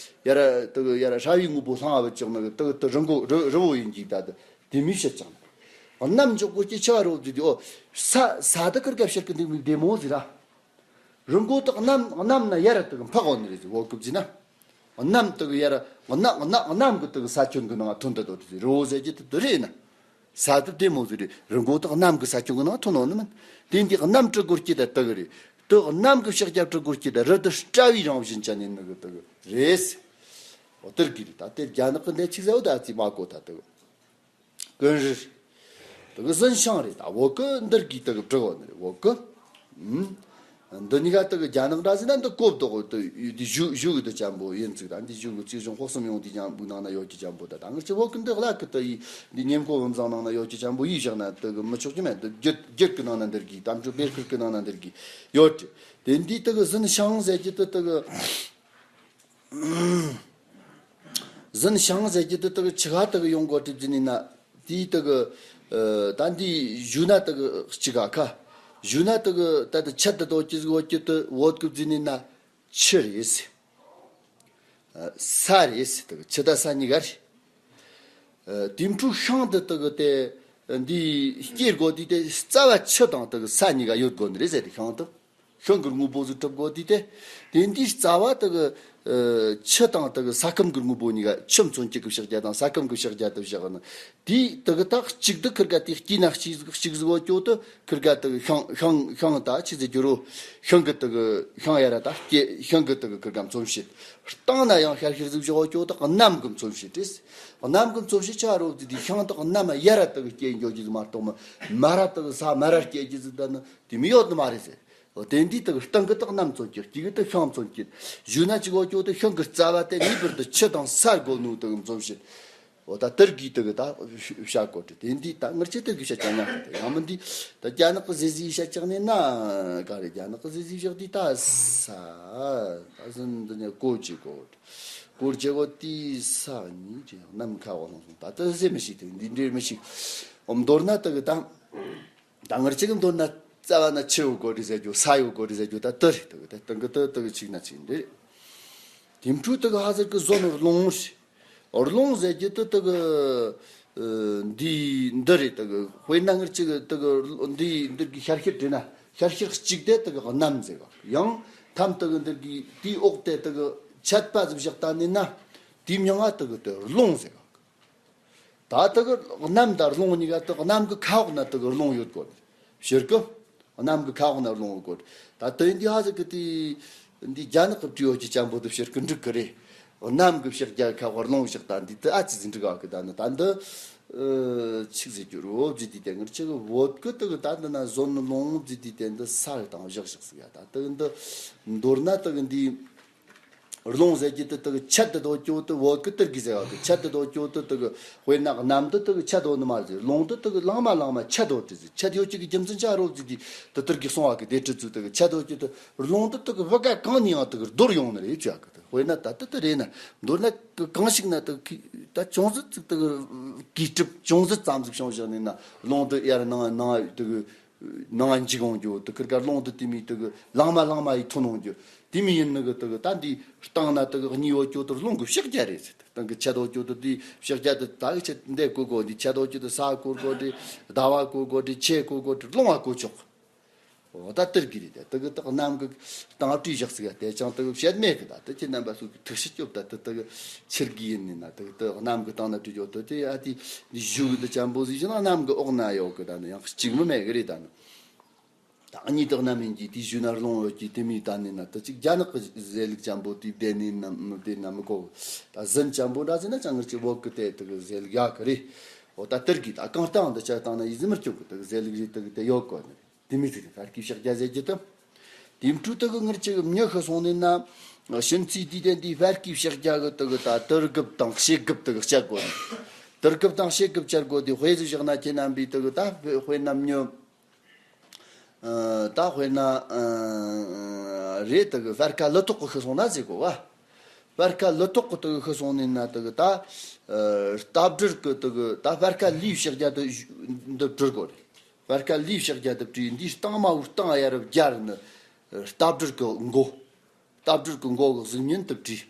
ཡ་ར་དེ་ཡ་ར་ཧྲ་བའི་དངོས་པོ་སླང་བ་བཅག་ནི་དེ་དེ་རི་མགོ་རི་རི་བོ་ཡིན་གྱི་ད་དེ། དེ་མི་བཤད་ཅང་། གནམ་འཇོག་གོ་ཀྱི་ཆ་རོ་བརྩིས་དེ། འོ་ས་ས་དེ་ཀིར་ཀ་ཕྱིར་གི་འདི་མི་བདེ་མོ་ཟེར་ར། རི་མགོ་དེ་གནམ་གནམ་ན་ཡར་དེ་འཕག་འོང་ནི་རེད་ཟེར། འོ་གི་བརྩིས་ན། གནམ་དེ་གི་ཡར་གནམ་གནམ་གནམ་གི་དེ་གི་ས་ཁྱོན་གི་ནང་ཐོན་ད་དོ་དེ་ཟེར། རི་བོ་ཟེར་གྱི་དེ་དེ་རེད་ན། ས་དེ་བདེ་མོ་ཟིག་རེད། རི་མགོ་དེ་གནམ་གི་ས་ཁྱོན་གི་ནང་ཐོན་འོང་ནི་མིན། དེ་འདི་གནམ་གྲུ་གོར་གྱི་དེ་དེ་གི་རེད། དེ་གནམ་གི་ཕྱག་རྒྱ་གྲུ་གོར་གྱི་དེ་རི་དེ་སྤྲ་བའི་རང་བཞིན་ཅན་ནི་ནི་གི་དེ་གི་རེད། འོ་དེར་གི་རེད། ད་དེ་རྒྱ་ནག་གི་འདི་ཆི་ཟེར་བ་ད་ཙི་མ་གོ་ད་དེ་གི། ཀུན་རི། དེ་གི་ཟིན་ཤང་རེད། ད་བོད་གི་འདིར་གི་དེ་གི་བྲི་བ་ནི་རེད། བོད་གི། ཨུམ། འདི་གཉིས་ཀ་དེ་གི་རྒྱ་ནག་འདྲ་ཟིན་ན་འདི་གོབ་དོ་གོ་དེ་འདི་བཞུགས་བཞུགས་གི་དེ་ཅན་པོ་ཡིན་ཚིག་ད་འདི་བཞུགས་གི་ཚིག་གཞུང་དཔག་བསམ་ཡོང་དུས་ཅན་པོ་ནང་ན་ཡོད་ཀྱི་ཅན་པོ་ད། ད་ང་ཚོ་བོད་གི་འདི་གླ་གི་དེ་ཡི་འདི་ཉེམ་ཀོ་བུམ་བཟང་ནང་ན་ཡོད་ཀྱི་ཅན་པོ་ཡིས་བཞག་ན་དེ་གི་མི་ཆོག་གི་མེད། འདི་རྒྱུད་རྒྱུད་གི་ནང་ན་འདིར་གི་དམ་ཆོས་པེར་ཁུར་གི་ནང་ན་འདིར་གི་ཡོད་དེ། དེ་འདི་དེ་གི་ཟིན་ཤང་ཟེར་གྱི་དེ་དེ་གི། ཟིན་ཤང་ཟེར་གྱི་དེ་དག་ཆི་ག་དག་ཡོང་གོ་གྲིབ་ཟིན་ཡིན་ན། དེའི་དག་ད་འདི་ཞུ་ན་དག་གཅིག་ག་ཁ། ཞུ་ན་དག་ད་དེ་ཆད་དེ་དོ་ཅི་ཟིག་བོད་ཀྱི་དེ་བོད་ཀྱི་ཟིན་ཡིན་ན་ཆི་རེད། ས་རེད། དག་ཆི་ད་ས་གཉིས་ཀ་རེད། དེ་འཕྲུལ་ཤང་དེ་དག་དེ་འདི་སྐྱེ་དགོ་དེ་དེ་རྩ་བ་ཆུ་དང་དག་ས་གཉིས་ཀ་ཡོད་དགོ་ནི་རེད་ཟེར་དེ་ཤང་དེ། ཤིང་གི་དངོས་པོ་ཟིག་གྲུབ་དགོས་དུས་དེ། དེ་འདིའི་རྩ་བ་དེ་གི་ཆུ་དང་དེ་གི་ས་ཁམས་ཀྱི་དངོས་པོ་གཉིས་ཀ་ཆུ་མཚོན་བྱེད་ཀྱི་ཕྱག་རྒྱ་དང་ས་ཁམས་ཀྱི་ཕྱག་རྒྱ་དེ་བཞག་ནི། དེ་དེ་གི་ད་གཅིག་ཏུ་ཁིར་ག་དེ་སྐྱེས་ན་གཅིག་གཅིག་ཟིག་བོ་ཅོ་དུ་ཁིར་ག་དེ་གི་ཤིང་ཤིང་ཤིང་ད་ཆི་ཟེར་རྒྱུ་རོ། ཤིང་གི་དེ་གི་ཤིང་ཡ་ར་ད་སྐྱེ་ཤིང་གི་དེ་གི་ཁིར་ག་མཚོན་བྱེད། སྟེང་ན་ཡང་ཤར་ཤར་ཟིག་བཞག་བོ་ཅོ་དུ་གནམ་གི་མཚོན་བྱེད་དེ། གནམ་གི་མཚོན་བྱེད་ཆ་རོ་དེ་དེ་ཤིང་དེ་གནམ་ཡ་ར་དེ་གི་སྐྱེ་འགྱོ་རྒྱུ་ཟིག་མ་གཏོགས་མ་མ་ར་དེ་གི་ས་མ་ར་སྐྱེ་རྒྱུ་ཟིག་ད་ནི་དེ་མི་ཡོད་ནི་མ་རེད་ཟེར། འོ་དེ་འདི་དག་སྟེང་གི་དག་གནམ་མཚོན་གྱི་དཀྱིལ་གི་དག་ཤིང་མཚོན་གྱི། ཞུས་ན་ཅིག་འོ་ཅོ་དེ་ཤིང་གི་རྩ་བ་དེ་ངེས་པར་དུ་ཆུ་དང་ས་དགོ་ནོ་དག་མཚོན་བྱེད། འོ་ད་དེར་གི་དག་ད་བྱ་དགོ་དེ་དེ་འདི་ད་ངར་ཆེ་དེར་གི་བྱ་ཅང་ཉག་དེ་ཡང་མི་འདི་ད་རྒྱ་ནག་གི་ཟི་ཟི་བྱ་ཅག་ནས་ན་ག་རེ་རྒྱ་ནག་གི་ཟི་ཟི་བྱ་དེ་ད་ས་ད་ཟིན་འདི་ནས་གོ་ཅི་གོ་གོ་ཅི་གོ་དེ་ས་ནི་ཅི་ཡང་ནམ་ཁ་བ་ལྷུང་སོང་། ད་དེ་ཟེ་མི་ཤིག་དེ་འདི་འདྲེ་མི་ཤིག་འོ་མདོར་ན་དག་ད། ད་ངར་ཅིག་མདོར་ན་རྩ་བ་ན་ཆུ་ཡོད་དགོ་རེད་ཟེར་རྒྱུ། ས་ཡོད་དགོ་རེད་ཟེར་རྒྱུ། ད་དེ་རེད། དེ་གི་དེ་དེ་གི་དེ་དེ་གི་ཆིག་ན་ཆིག་འདི་རེད། དེ་འཕྲུལ་དེ་གི་ཧ་ཟེར་གི་ཟོ་ནོར་རླུང་རེད། རླུང་ཟེར་རྒྱུ་དེ་དེ་གི་འདི་འདི་རེད། དེ་གི་དཔེར་ན་ངར་ཅིག་དེ་གི་འདི་འདི་གི་ཤར་ཤར་བྲིས་ན་ཤར་ཤར་གཅིག་དེ་དེ་གི་གནམ་ཟེར་ག། ཡང་ཐམ་དེ་གི་འདི་གི་དེའི་འོག་དེ་དེ་གི་ཆད་པ་ཟིག་བཞག་ད་ནི་ན་དེའི་མྱིང་ང་དེ་གི་དེ་རླུང་ཟེར་ག། ད་དེ་གི་གནམ་དང་རླུང་གཉིས་ཀ་དེ་གནམ་གི་ཁ་འོག་ན་དེ་གི་རླུང་ཡོད་དགོ། ཕྱིར་གི་གནམ་གི་ཁ་འོག་ན་རླུང་ཡོད་དགོ། ད་དེ་འདི་ཧ་ཟེར་གི་དེ་འདི་རྒྱ་ནག་གི་བྲིས་ཡོད་ཀྱི་ཅན་པོ་དེ་ཕྱིར་གི་འགྲིག་གི་རེད། གནམ་གི་ཕྱག་རྒྱ་ཁ་འོག་རླུང་ཕྱག་ད་འདི་དེ་ཨ་ཙི་ཟིག་འགྲིག་ག་གི། ད་ནི་ད་འདི་ ཨ། ཆི་ཟེར་རྒྱུ་རེད། འོ་བཟླས་དུས་དེ་ངེད་ཅག་གི་བོད་གི་དག་ད་འདི་ན་ཟོ་ནི་ལོང་བཟླས་དུས་དེ་འདི་ས་གི་སྟེང་བཞག་བཞག་ཟིག་ཡ། ད་དག་འདི་མདོར་ན་དག་འདི་རླུང་ཟེར་རྒྱུ་དེ་དག་ཆད་དུ་འདོད་རྒྱུ་དེ། བོད་གི་དག་གིས་ཟེར་བ་གི་ཆད་དུ་འདོད་རྒྱུ་དེ་དག་དཔེར་ན་གནམ་དེ་དག་ཆད་འདོད་ནི་མ་རེད། རླུང་དེ་དག་ལངས་མ་ལངས་མ་ཆད་འདོད་དེ་ཟེར། ཆད་ཡོད་རྒྱུ་གི་རྒྱུ་མཚན་ཆི་རེད་བཟླས་དུས་དེ་དག་གིས་གསུངས་པ་གི་སྡེ་ཁྲིད་ཚོས་དག་ཆད་འདོད་རྒྱུ་དེ་རླུང་དེ་དག་བུ་ག་གང་ནས་ཡང་དག་རྡོལ་ཡོང་ནི་རེད་ཅེས་གི། དཔེར་ན་ད་ལྟ་དེ་རེད་ན། མདོར་ན་གང་ཞིག་ན་དེ་ད་ཅུང་ཟད་ཅིག་དེ་གི་གྲིབ་ཅུང་ཟད་ཙམ་ཟིག་བྱུང་བཞག་ནས་ན། རླུང་དེ་ཡར་ནང་ནང་དེ་གི་ནང་འཇིག་འོང་རྒྱུ། དེ་ཁིར་ག་རླུང་དེ་དེ་མོ་དེ་གི་ལངས་མ་ལངས་མ་ཡི་ཐོན་འོང་རྒྱུ། དེ་མོ་ཡིན་ནི་གི་དེ་གི་ད་འདི་སྟེང་ན་དེ་གི་གཉིས་ཡོད་རྒྱུ་དེ་རླུང་གི་ཕྱག་རྒྱ་རེད་ཟེར། སྟེང་གི་ཆད་འདོད་རྒྱུ་དེ་དེ་ཕྱག་རྒྱ་དེ་ད་གི་ཆད་འདི་བཀོལ་དགོས། འདི་ཆད་འདོད་རྒྱུ་དེ་ས་བཀོལ་དགོས་དེ། ཟླ་བ་བཀོལ་དགོས་དེ། ཆུ་བཀོལ་དགོས་དེ། རླུང་བ་བཀོལ་ཆོག། འོ་ད་དེ་གི་རེད་དེ། དེ་གི་དག་གནམ་གི་སྟེང་བྲིས་བཞག་ཟིག་ཡ། དེ་ཅང་དེ་གི་བཤད་མེད་གི། ད་དེ་ཁྱེད་རྣམ་པ་ཚོ་གི་ཐུགས་ཤི་སྐྱོབ། ད་དེ་དེ་གི་ཕྱིར་གི་ཡིན་ནི་ན། དེ་གི་དེ་གནམ་གི་སྟེང་ན་བྲིས་ཡོད་དོ། དེ་ཨ་དེ་གཞུག་གི་དེ་ཅན་པོ་ཟིག་བྱས་ན་གནམ་གི་འོག་ན་ཡོད་གི། ད་ནི་ཡང་གཅིག་མི་མེད་གི་རེད། ད་ནི་ད་གཉིས་དག་གནམ་ཡིན་གྱི་དེའི་གཞུག་ན་རླུང་ཡོད་ཀྱི་དེ་མོ་ད་ནི་ན། དེ་གཅིག་རྒྱ་ནག་གི་ཟེར་ལུགས་ཅན་པོ་དེ་བསྡད་ནི་ན་མི་བསྡད་ན་མི་གོ། ད་ཟན་ཅན་པོ་འདྲ་ཟེར་ན་ཅང་ངར་གྱི་བོད་གི་དེ་དེ་གི་ཟེར་ལུགས་ཡག་གི་རེད། འོ་ད་དེ་གི་ད་གང་སྟེང་འདི་ཆ་སྟེང་ན་ཡིད་ཟིན་མི་སྐྱོ་གི། དེ་གི་ཟེར་ལུགས་རེད། དེ་གི་དེ་ཡོད་གོ་ནི། དེ་མོ་ཟིག་རེད། བར་གི་ཕྱག་རྒྱ་ཟེར་རྒྱུ་དེ། དེ་འཕྲོ་དེ་གི་ངར་ཅིག་མྱི་ཤི་སོང་ནས་ན། ཕྱིན་ཚེ་དུས་དེ་འདི་བར་གི་ཕྱག་རྒྱ་གི་དེ་གི་ད་དུར་དགུ་དང་བྱེད་དགུ་དེ་གི་བྱ་དགོས་ནི། དུར་དགུ་དང་བྱེད་དགུ་བྱ་དགོས་དེ། དཔེ་ཟིག་བཞག་ན་ཁྱེད་རྣམ་པས་དེ་གི་ད་དཔེར་ན་མྱི། ཨ། ད་དཔེར་ན། ཨ། རེད། དེ་གི་བར་ཁ་ལི་ཐོག་གི་ཤི་སོང་ན་ཟེར་གོ་བ། བར་ཁ་ལི་ཐོག་གི་དེ་གི་ཤི་སོང་ནས་ན་དེ་གི་ད། ཨ། རྟ་སྦྲུལ་གི་དེ་གི་ད་བར་ཁ་ལིའི་ཕྱག་རྒྱ་དེ་འདི་བྲི་དགོས་རེད། བར་ཁ་ལིའི་ཕྱག་རྒྱ་དེ་བྲིས། འདིའི་སྟེང་མ་བོའི་སྟེང་ཡར་བརྒྱར་ནི་རྟ་སྦྲུལ་གི་མགོ། རྟ་སྦྲུལ་གི་མགོ་གི་གཟུགས་བརྙན་དེ་བྲིས།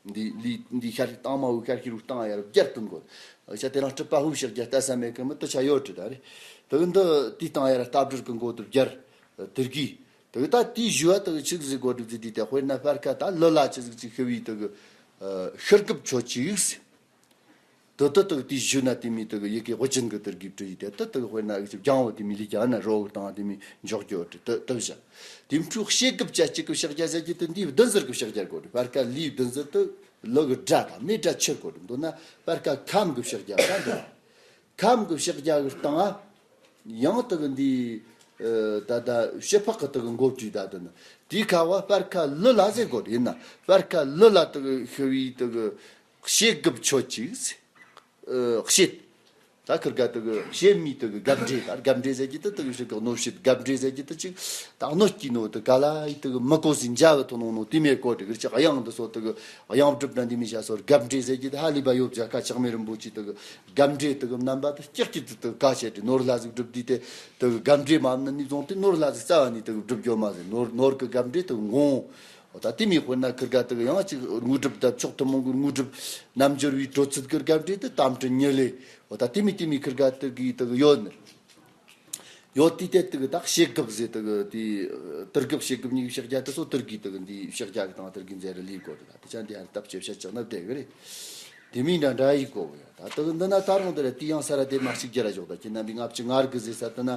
འདི་ལི་འདི་ཤར་སྟེང་མ་བོའི་ཤར་ཤི་རུ་སྟེང་ཡར་བརྒྱར་བཏོན་དགོས། ཤ་དེ་རིང་སྤྲུལ་པ་ཧུ་ཕྱག་རྒྱ་ལྟ་ས་མེད་གི། མི་དེ་ཆ་ཡོད་དྲི་ད་རེད། དེ་གི་འདི་དེའི་སྟེང་ཡར་རྟ་སྦྲུལ་གི་མགོ་དེ་བརྒྱར་དེ་གི། དེ་གི་ད་དེའི་གཞུག་བ་དེ་གི་ཆི་ཟིག་དགོས་དྲི་ཟིག་དྲི་དེ། དཔེར་ན་བར་ཁ་ད་ལི་ལ་ཆི་ཟིག་ཅིག་ཤི་བའི་དེ་གི་ཤི་རྒྱུ་ཆོད་ཅིག་ཟེར། དེ་དེ་དག་དེའི་གཞུག་ན་དེ་མོ་དེ་གི་ཡི་གེ་དབུ་ཅན་གི་དེ་གི་བྲིས་ཡི་དེ། དེ་དེ་གི་དཔེར་ན་གི་ཅིག་རྒྱང་བོ་དེ་མོ་ལི་ཀ་ན་རོ་གི་སྟེང་དེ་མོ་འཇོག་རྒྱུ་དེ་དེ་དེ་བཞག། དེ་འཕྲོ་བྱེད་དགུ་བྱ་གཅིག་གི་ཕྱག་རྒྱ་ཟེར་རྒྱུ་དེ་འདིའི་བདུན་ཟུར་གི་ཕྱག་རྒྱ་དགོས་རེད། བར་ཁ་ལིའི་བདུན་ཟུར་དེ་ལི་གི་སྒྲ་དང་མེ་སྒྲ་ཆེར་དགོས་རེད། མདོར་ན་བར་ཁ་ཁམས་གི་ཕྱག་རྒྱ་ད་འདི་རེད། ཁམས་གི་ཕྱག་རྒྱ་གི་སྟེང་ང་ཡང་དེ་གི་འདི། ཨ། ད་ད་བྱེད་ཕག་གི་དེ་གི་མགོ་བྲིས། ད་དེ་ནི་དེའི་ཁ་བ་བར་ཁ་ལི་ལ་ཟེར་དགོས་རེད། ཡིན་ན་བར་ཁ་ལི་ལ་དེ་གི་ཤི་བའི་དེ་གི་བྱེད་དགུ་ཆོད་ཅིག་ཟེར། ཨ། བྱེད། ད་ཁིར་ག་དེ་གི་བྱེད་མི་དེ་གི་རྒབ་འདྲེ། ད་རྒབ་འདྲེ་ཟེར་རྒྱུ་དེ་དེ་གི་ཕྱིར་གི་གནོད་བྱེད་རྒབ་འདྲེ་ཟེར་རྒྱུ་དེ་ཅིག་ད་གནོད་ཀྱི་ནོ་དེ་ག་ལ་ཡི་དེ་གི་མི་གོ་ཟིན་འཇའ་བ་ཐོན་ནོ་ནོ་དེ་མོ་གོ་དེ་གི་ཅིག་གཡང་འདི་སོ་དེ་གི་གཡང་སྒྲུབ་ན་འདི་མི་བྱ་སོ་རྒབ་འདྲེ་ཟེར་རྒྱུ་དེ་ཧ་ལས་པ་ཡོད་ཅག་ཀ་ཆག་མེད་རིན་པོ་ཆེ་དེ་གི་རྒབ་འདྲེ་དེ་གི་རྣམ་པ་དེ་ཀྱག་ཀྱི་དེ་དེ་གི་ག་བྱས་ཏེ་ནོར་ལྷ་ཟིག་སྒྲུབ་དུས་དེ་དེ་གི་རྒབ་འདྲེ་མ་ནི་ནི་བཟུང་སྟེ་ནོར་ལྷ་ཟིག་རྩ་བ་ནི་དེ་གི་སྒྲུབ་རྒྱུ་མ་ཟིན། ནོར་ནོར་གི་རྒབ་འདྲེ་དེ་གི་འགོང་། འོ་ད་དེ་མོ་དཔེར་ན་ཁིར་ག་དེ་གི་ཡང་ཅིག་དངོས་གྲུབ་ད་ཕྱོགས་ཐུན་མོང་གི་དངོས་གྲུབ་རྣལ་འབྱོར་བའི་དྲོད་ཚད་གི་རྒབ་འདྲེ་དེ་རྟ་མགྲིན་ཉི་ལེ། འོ་ད་དེ་མོ་དེ་མོ་ཁིར་ག་དེ་གི་དེ་གི་ཡོད་ནི། ཡོད་དུས་དེ་དེ་གི་ད་བྱེད་དགུ་ཟེར་དེ་གི་དེ་དུར་དགུ་བྱེད་དགུ་གཉིས་ཀྱི་ཕྱག་རྒྱ་དེ་སོ་དུར་གི་དེ་གི་འདི་ཕྱག་རྒྱ་གི་དང་དུར་གི་མཛད་ར་ལས་གོ་དེ་ད་དེ་ཆ་འདི་ཧར་སྟབས་ཆེ་བཤད་ཅག་ན་བསྡད་གི་རེད། དེ་མིན་འདྲ་འདྲ་ཡི་གོ་གི་ཡ། ད་དེ་གི་འདི་ན་ད་རུང་དེ་རེད། དེ་ཡང་ས་ར་དེ་མ་གཅིག་རྒྱ་ར་ཞོག་ད་ཁྱེད་རྣམ་པའི་ལྔ་བཅུ་ང་དགུ་ཟེར་ས་དེ་ན་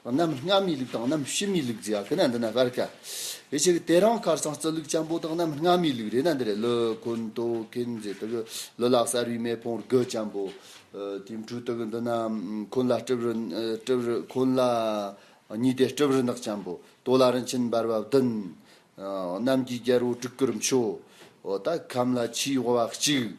གནམ་སྔ་མའི་ལུགས་དང་གནམ་ཕྱི་མའི་ལུགས་ཟེར་ཡ་གི་ན་འདི་ན་བར་ཀ་ཡེ་ཆེ་གི་དེ་རིང་ཁ་སང་རྩི་ལུགས་ཅན་པོ་དང་གནམ་སྔ་མའི་ལུགས་རེད་ན་འདི་རེད། ལི་འཁོན་ཏོ་ཁེན་ཟེར་དེ་གི་ལི་ལ་གསར་བའི་མེ་ཕུང་དགུ་ཅན་པོ། ཨ། དེ་འཕྲོ་དེ་གི་འདི་ན་འཁོན་ལ་སྤྲུལ་རི་སྤྲུལ་རི་འཁོན་ལ་གཉིས་ཏེ་སྤྲུལ་རི་ནག་ཅན་པོ། ཏོ་ལ་རིན་ཆེན་འབར་བ་བདུན། ཨ། གནམ་གྱི་རྒྱལ་པོ་དྲུག་དཀར་མཆོག། འོ་ད་ཁམས་ལ་ཆུའི་དབུ་བ་གཅིག།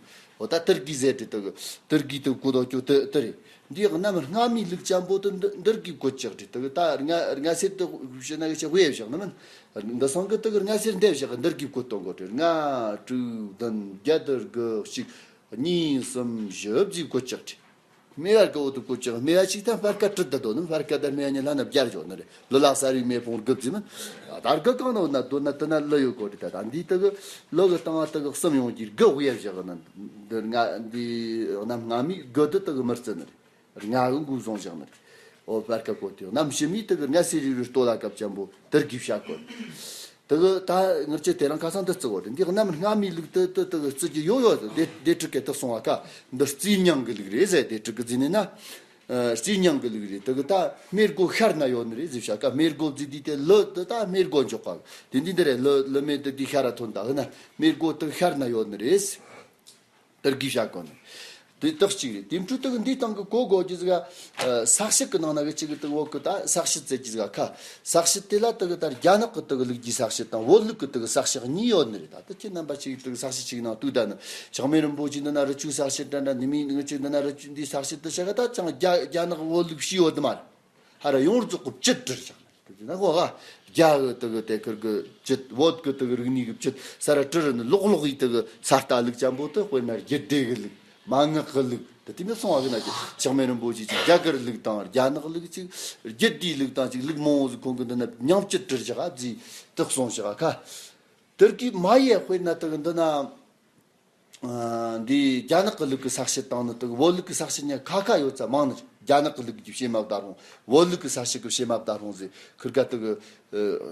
འོ་ད་དུར་གི་ཟེར་དེ་དེ་གི་དུར་གི་དེ་གི་གོ་དོ་ཅོ་དེ་དེ་རེད། འདི་གནམ་སྔ་མའི་ལུགས་ཅན་པོ་དེ་འདི་དུར་གི་གོ་ཅག་དེ་དེ་གི་ད་སྔ་སྔ་སེར་དེ་བྱས་ན་གི་ཆ་དབུ་ཡ་བཞག་ནི་མིན། འདི་སང་གི་དེ་གི་སྔ་སེར་འདེབས་བཞག་གི་འདིར་གི་བཀོད་གཏོང་དགོས་ཏེ། ལྔ་དྲུག་བདུན་བརྒྱད་དགུ་གཅིག་གཉིས་གསུམ་བཞི་བཞི་བཀོད་ཅག་ཏེ། སྨེ་བ་གི་འོག་ཏུ་བཀོད་ཅག། སྨེ་བ་གཅིག་དང་སྤར་ཁ་དྲུད་ད་དོ་ནི་སྤར་ཁ་དང་སྨེ་བ་གཉིས་ལྷན་ན་བརྒྱར་འཇོག་ནི་རེད། ལི་ལ་གསར་བའི་མེ་ཕུང་དགུ་བརྩིས་མིན། ད་དགུ་གང་ནོ་ན་དོ་ན་དེ་ན་ལི་ཡོད་གོ་ཏེ། ད་ད་འདི་དེ་གི་ལི་གི་སྟེང་དེ་གི་གསུམ་ཡོང་གི་དགུ་དབུ་ཡ་བཞག་ན་འདི་ང་འདི་གནམ་སྔ་མའི་དགུ་དེ་དེ་གི་མི་བརྩི་ནི་རེད། ལྔ་གི་འགོ་བཟུང་བཞག་ནི་རེད། འོ་སྤར་ཁ་བཀོད་དེ་གནམ་ཕྱི་མའི་དེ་གི་ལྔ་སེར་རི་རུ་སྟོད་ལ་སྐབས་ཅན་པོ་དུར་གི་བྱ་བཀོད། དེ་གི་ད་ངར་ཆེ་དེ་རིང་ཁ་སང་འདི་བརྩི་བོ་དེ་འདི་གནམ་སྔ་མའི་ལུགས་དེ་དེ་དེ་གི་བརྩི་རྒྱུ་ཡོད་ཡོད་དེ་དེ་ཕྲུ་གུ་དེ་སོང་བ་ཀ་འདི་རྩིས་རྙིང་གི་ལུགས་རེད་ཟེར། དེ་ཕྲུ་གུ་བརྩིས་ནས་ན། ཨ། རྩིས་རྙིང་གི་ལུགས་རེད། དེ་གི་ད་སྨེ་སྒོ་ཤར་ན་ཡོད་ནི་རེད་ཟེར་བྱ་ཀ་སྨེ་སྒོ་བརྩིས་དུས་དེ་ལི་དེ་ད་སྨེ་སྒོ་འཇོག་ག་དེ་འདི་འདི་རེད། ལི་ལི་སྨེ་དེ་འདི་ཤར་ར་ཐོན་ད་ཧི་ན་སྨེ་སྒོ་དེ་ཤར་ན་ཡོད་ནི་རེད། དུར་གི་བྱ་བཀོད་ནི། དེ་དག་གཅིག་རེད། དེ་འཕྲོ་དག་འདིའི་སྟེང་གི་གོ་དགོས་རྒྱུ་ཟིག་ག་ས་བཤད་གི་ནང་ན་གི་གཅིག་གི་དག་བོད་གི་ད་ས་བཤད་ཟེར་རྒྱུ་ཟིག་ག་ཁ། ས་བཤད་དེ་ལ་དག་གི་ད་རྒྱ་ནག་གི་དག་གི་ལུགས་ཀྱི་ས་བཤད་དང་བོད་ལུགས་ཀྱི་དག་གི་ས་བཤད་གཉིས་ཡོད་ནི་རེད། ད་ད་ཁྱེད་རྣམ་པ་གཅིག་གི་དག་གི་ས་བཤད་གཅིག་ནང་བཏུག་ད་ནི་ཆགས་མེད་རིན་པོ་ཆེ་འདི་ན་རི་ཆུ་ས་བཤད་འདྲ་འདྲ་ནི་མི་ནི་གཅིག་འདི་ན་རི་ཆུ་འདི་ས་བཤད་དུ་བཤད་ག་ད་ཅང་རྒྱ་རྒྱ་ནག་བོད་ལུགས་ཤེས་ཡོད་དི་མ་རེད། ཧ་ར་ཡོངས་རྫོགས་གི་བཅུད་བྲིས་བཞག་ན་ཁོ་ག་རྒྱ་གི་དག་གི་དེ་ཁུར་གི་བཅུད་བོད་གི་དག་གི་རིག་གནས་གི་བཅུད་ས་ར་བྲིས་ར་ནི་ལོག་ལོག་ཡི་དག་གི་ས་ལྟ་ལུགས་ཅན་པོ་དེ་དཔེར་ན་རྒྱུད་སྡེ་གི་ལུགས། མན་ངག་གི་ལུགས་དེ་དེ་མི་སོང་བ་གི་ན་ཅིག་ཆགས་མེད་རིན་པོ་ཆེ་ཅིག་རྒྱ་གར་ལུགས་དང་རྒྱ་ནག་ལུགས་ཅིག་རྒྱུད་སྡེའི་ལུགས་དང་ཅིག་ལུགས་མང་བོ་ཟིག་ཁོང་གི་འདི་ན་མཉམ་བཅུད་བྲིས་བཞག་ཨ་ཟིག་དེ་གསུངས་བཞག་ཨ་ཁ། དེར་གི་མ་ཡེ་དཔེར་ན་དག་གི་འདི་ན། ཨ། འདི་རྒྱ་ནག་གི་ལུགས་ཀྱི་ས་བཤད་དང་ནི་དག་བོད་ལུགས་ཀྱི་ས་བཤད་གཉིས་ཁ་ཁ་ཡོད་ཙམ་མང་ནི་རེད། རྒྱ་ནག་གི་ལུགས་ཀྱི་བཤད་མ་བདར་རུང་བོད་ལུགས་ཀྱི་ས་བཤད་ཀྱི་བཤད་མ་བདར་རུང་ཟེར་ཁུར་ག་དག་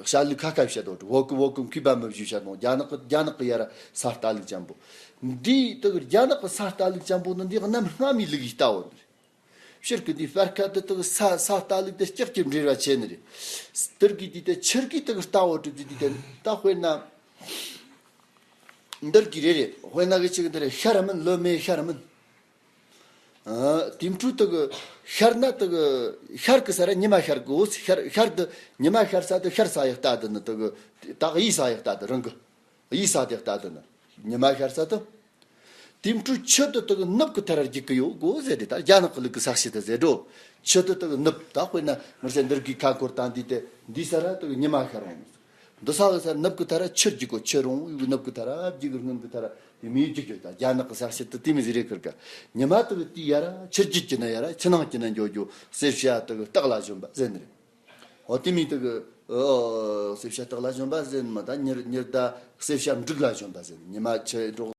བཤད་ལུགས་ཁ་ཁ་བཤད་དོ། བོད་ཀྱི་བོད་ཀྱི་མཁས་པ་མི་བཞུགས་བཤད་དང་རྒྱ་ནག་གི་རྒྱ་ནག་གི་ཡ་ར་ས་ལྟ་ལུགས་ཅན་པོ། འདི་དག་རྒྱ་ནག་གི་ས་ལྟ་ལུགས་ཅན་པོ་ནི་འདི་གནམ་སྔ་མའི་ལུགས་ཡིས་ལྟ་བོ་ནི་རེད། ཕྱིར་གི་འདི་སྤར་ཁ་དེ་དག་ས་ས་ལྟ་ལུགས་དེ་ལྕགས་ཀྱི་འབྲེལ་བ་ཆེ་ནི་རེད། དེར་གི་འདི་དེ་ཕྱིར་གི་དག་ལྟ་བོ་གྲུབ་ཀྱི་འདི་དེ་ད་དཔེར་ན། འདིར་གི་རེ་རེ་དཔེར་ན་གི་ཅིག་འདིར་ཤར་མིན་ལོ་མེ་ཤར་མིན། ཨ། དེ་འཕྲོ་དག་ཤར་ན་དག་ཤར་གི་ས་ར་ཉི་མ་ཤར་གི་འོ་ཤར་ཤར་དུ་ཉི་མ་ཤར་ས་དུ་ཤར་ས་ཡག་ལྟ་དུ་ནི་དག་དག་ཡིས་ས་ཡག་ལྟ་དུ་རང་གི་ཡིས་ས་དེ་ལྟ་དུ་ནི་ཉི་མ་ཤར་ས་དུ། དེ་འཕྲོ་ཆུ་དུ་དག་ནུབ་གི་ཐ་ར་རྒྱུག་གི་ཡོད་གོ་ཟེར་ཏེ་ད་རྒྱ་ནག་གི་ལུགས་གི་ས་བཤད་དུ་ཟེར་འགྲོ། ཆུ་དུ་དག་ནུབ་ད་དཔེར་ན་ངར་ས་འདིར་གི་ཁ་འཁོར་དང་འདི་དེ་འདི་ས་ར་དག་ཉི་མ་ཤར་འོང་། འདི་ས་གི་ས་ནུབ་གི་ཐ་ར་ཆུ་རྒྱུག་གོ་ཆུ་རུང་ཡུག་ནུབ་གི་ཐ་ར་རྒྱུག་གི་སྔོན་གི་ཐ་ར་དེ་མི་རྒྱུག་རྒྱུག་ད་རྒྱ་ནག་གི་ས་བཤད་དུ་དེ་མི་ཟེར་རེ་ཁུར་ག་ཉི་མ་དག་དེ་ཡ་ར་ཆུ་རྒྱུག་གི་ན་ཡ་ར་ཆུ་ནང་གི་ན་འགྱོ་འགྱོ་སེར་ཤ་དག་སྟག་ལ་ཞོན་པ་ཟེར་ནི་རེད། འོ་དེ་མི་དག་ཨོ་སེར་ཤ་སྟག་ལ་ཞོན་པ་ཟེར་ནི་མ་ད་ཉིར་ཉིར་ད་སེར་ཤ་འབྲུག་ལ་ཞོན་པ་ཟེར་ནི་ཉི་མ་ཆུ་འགྲོ།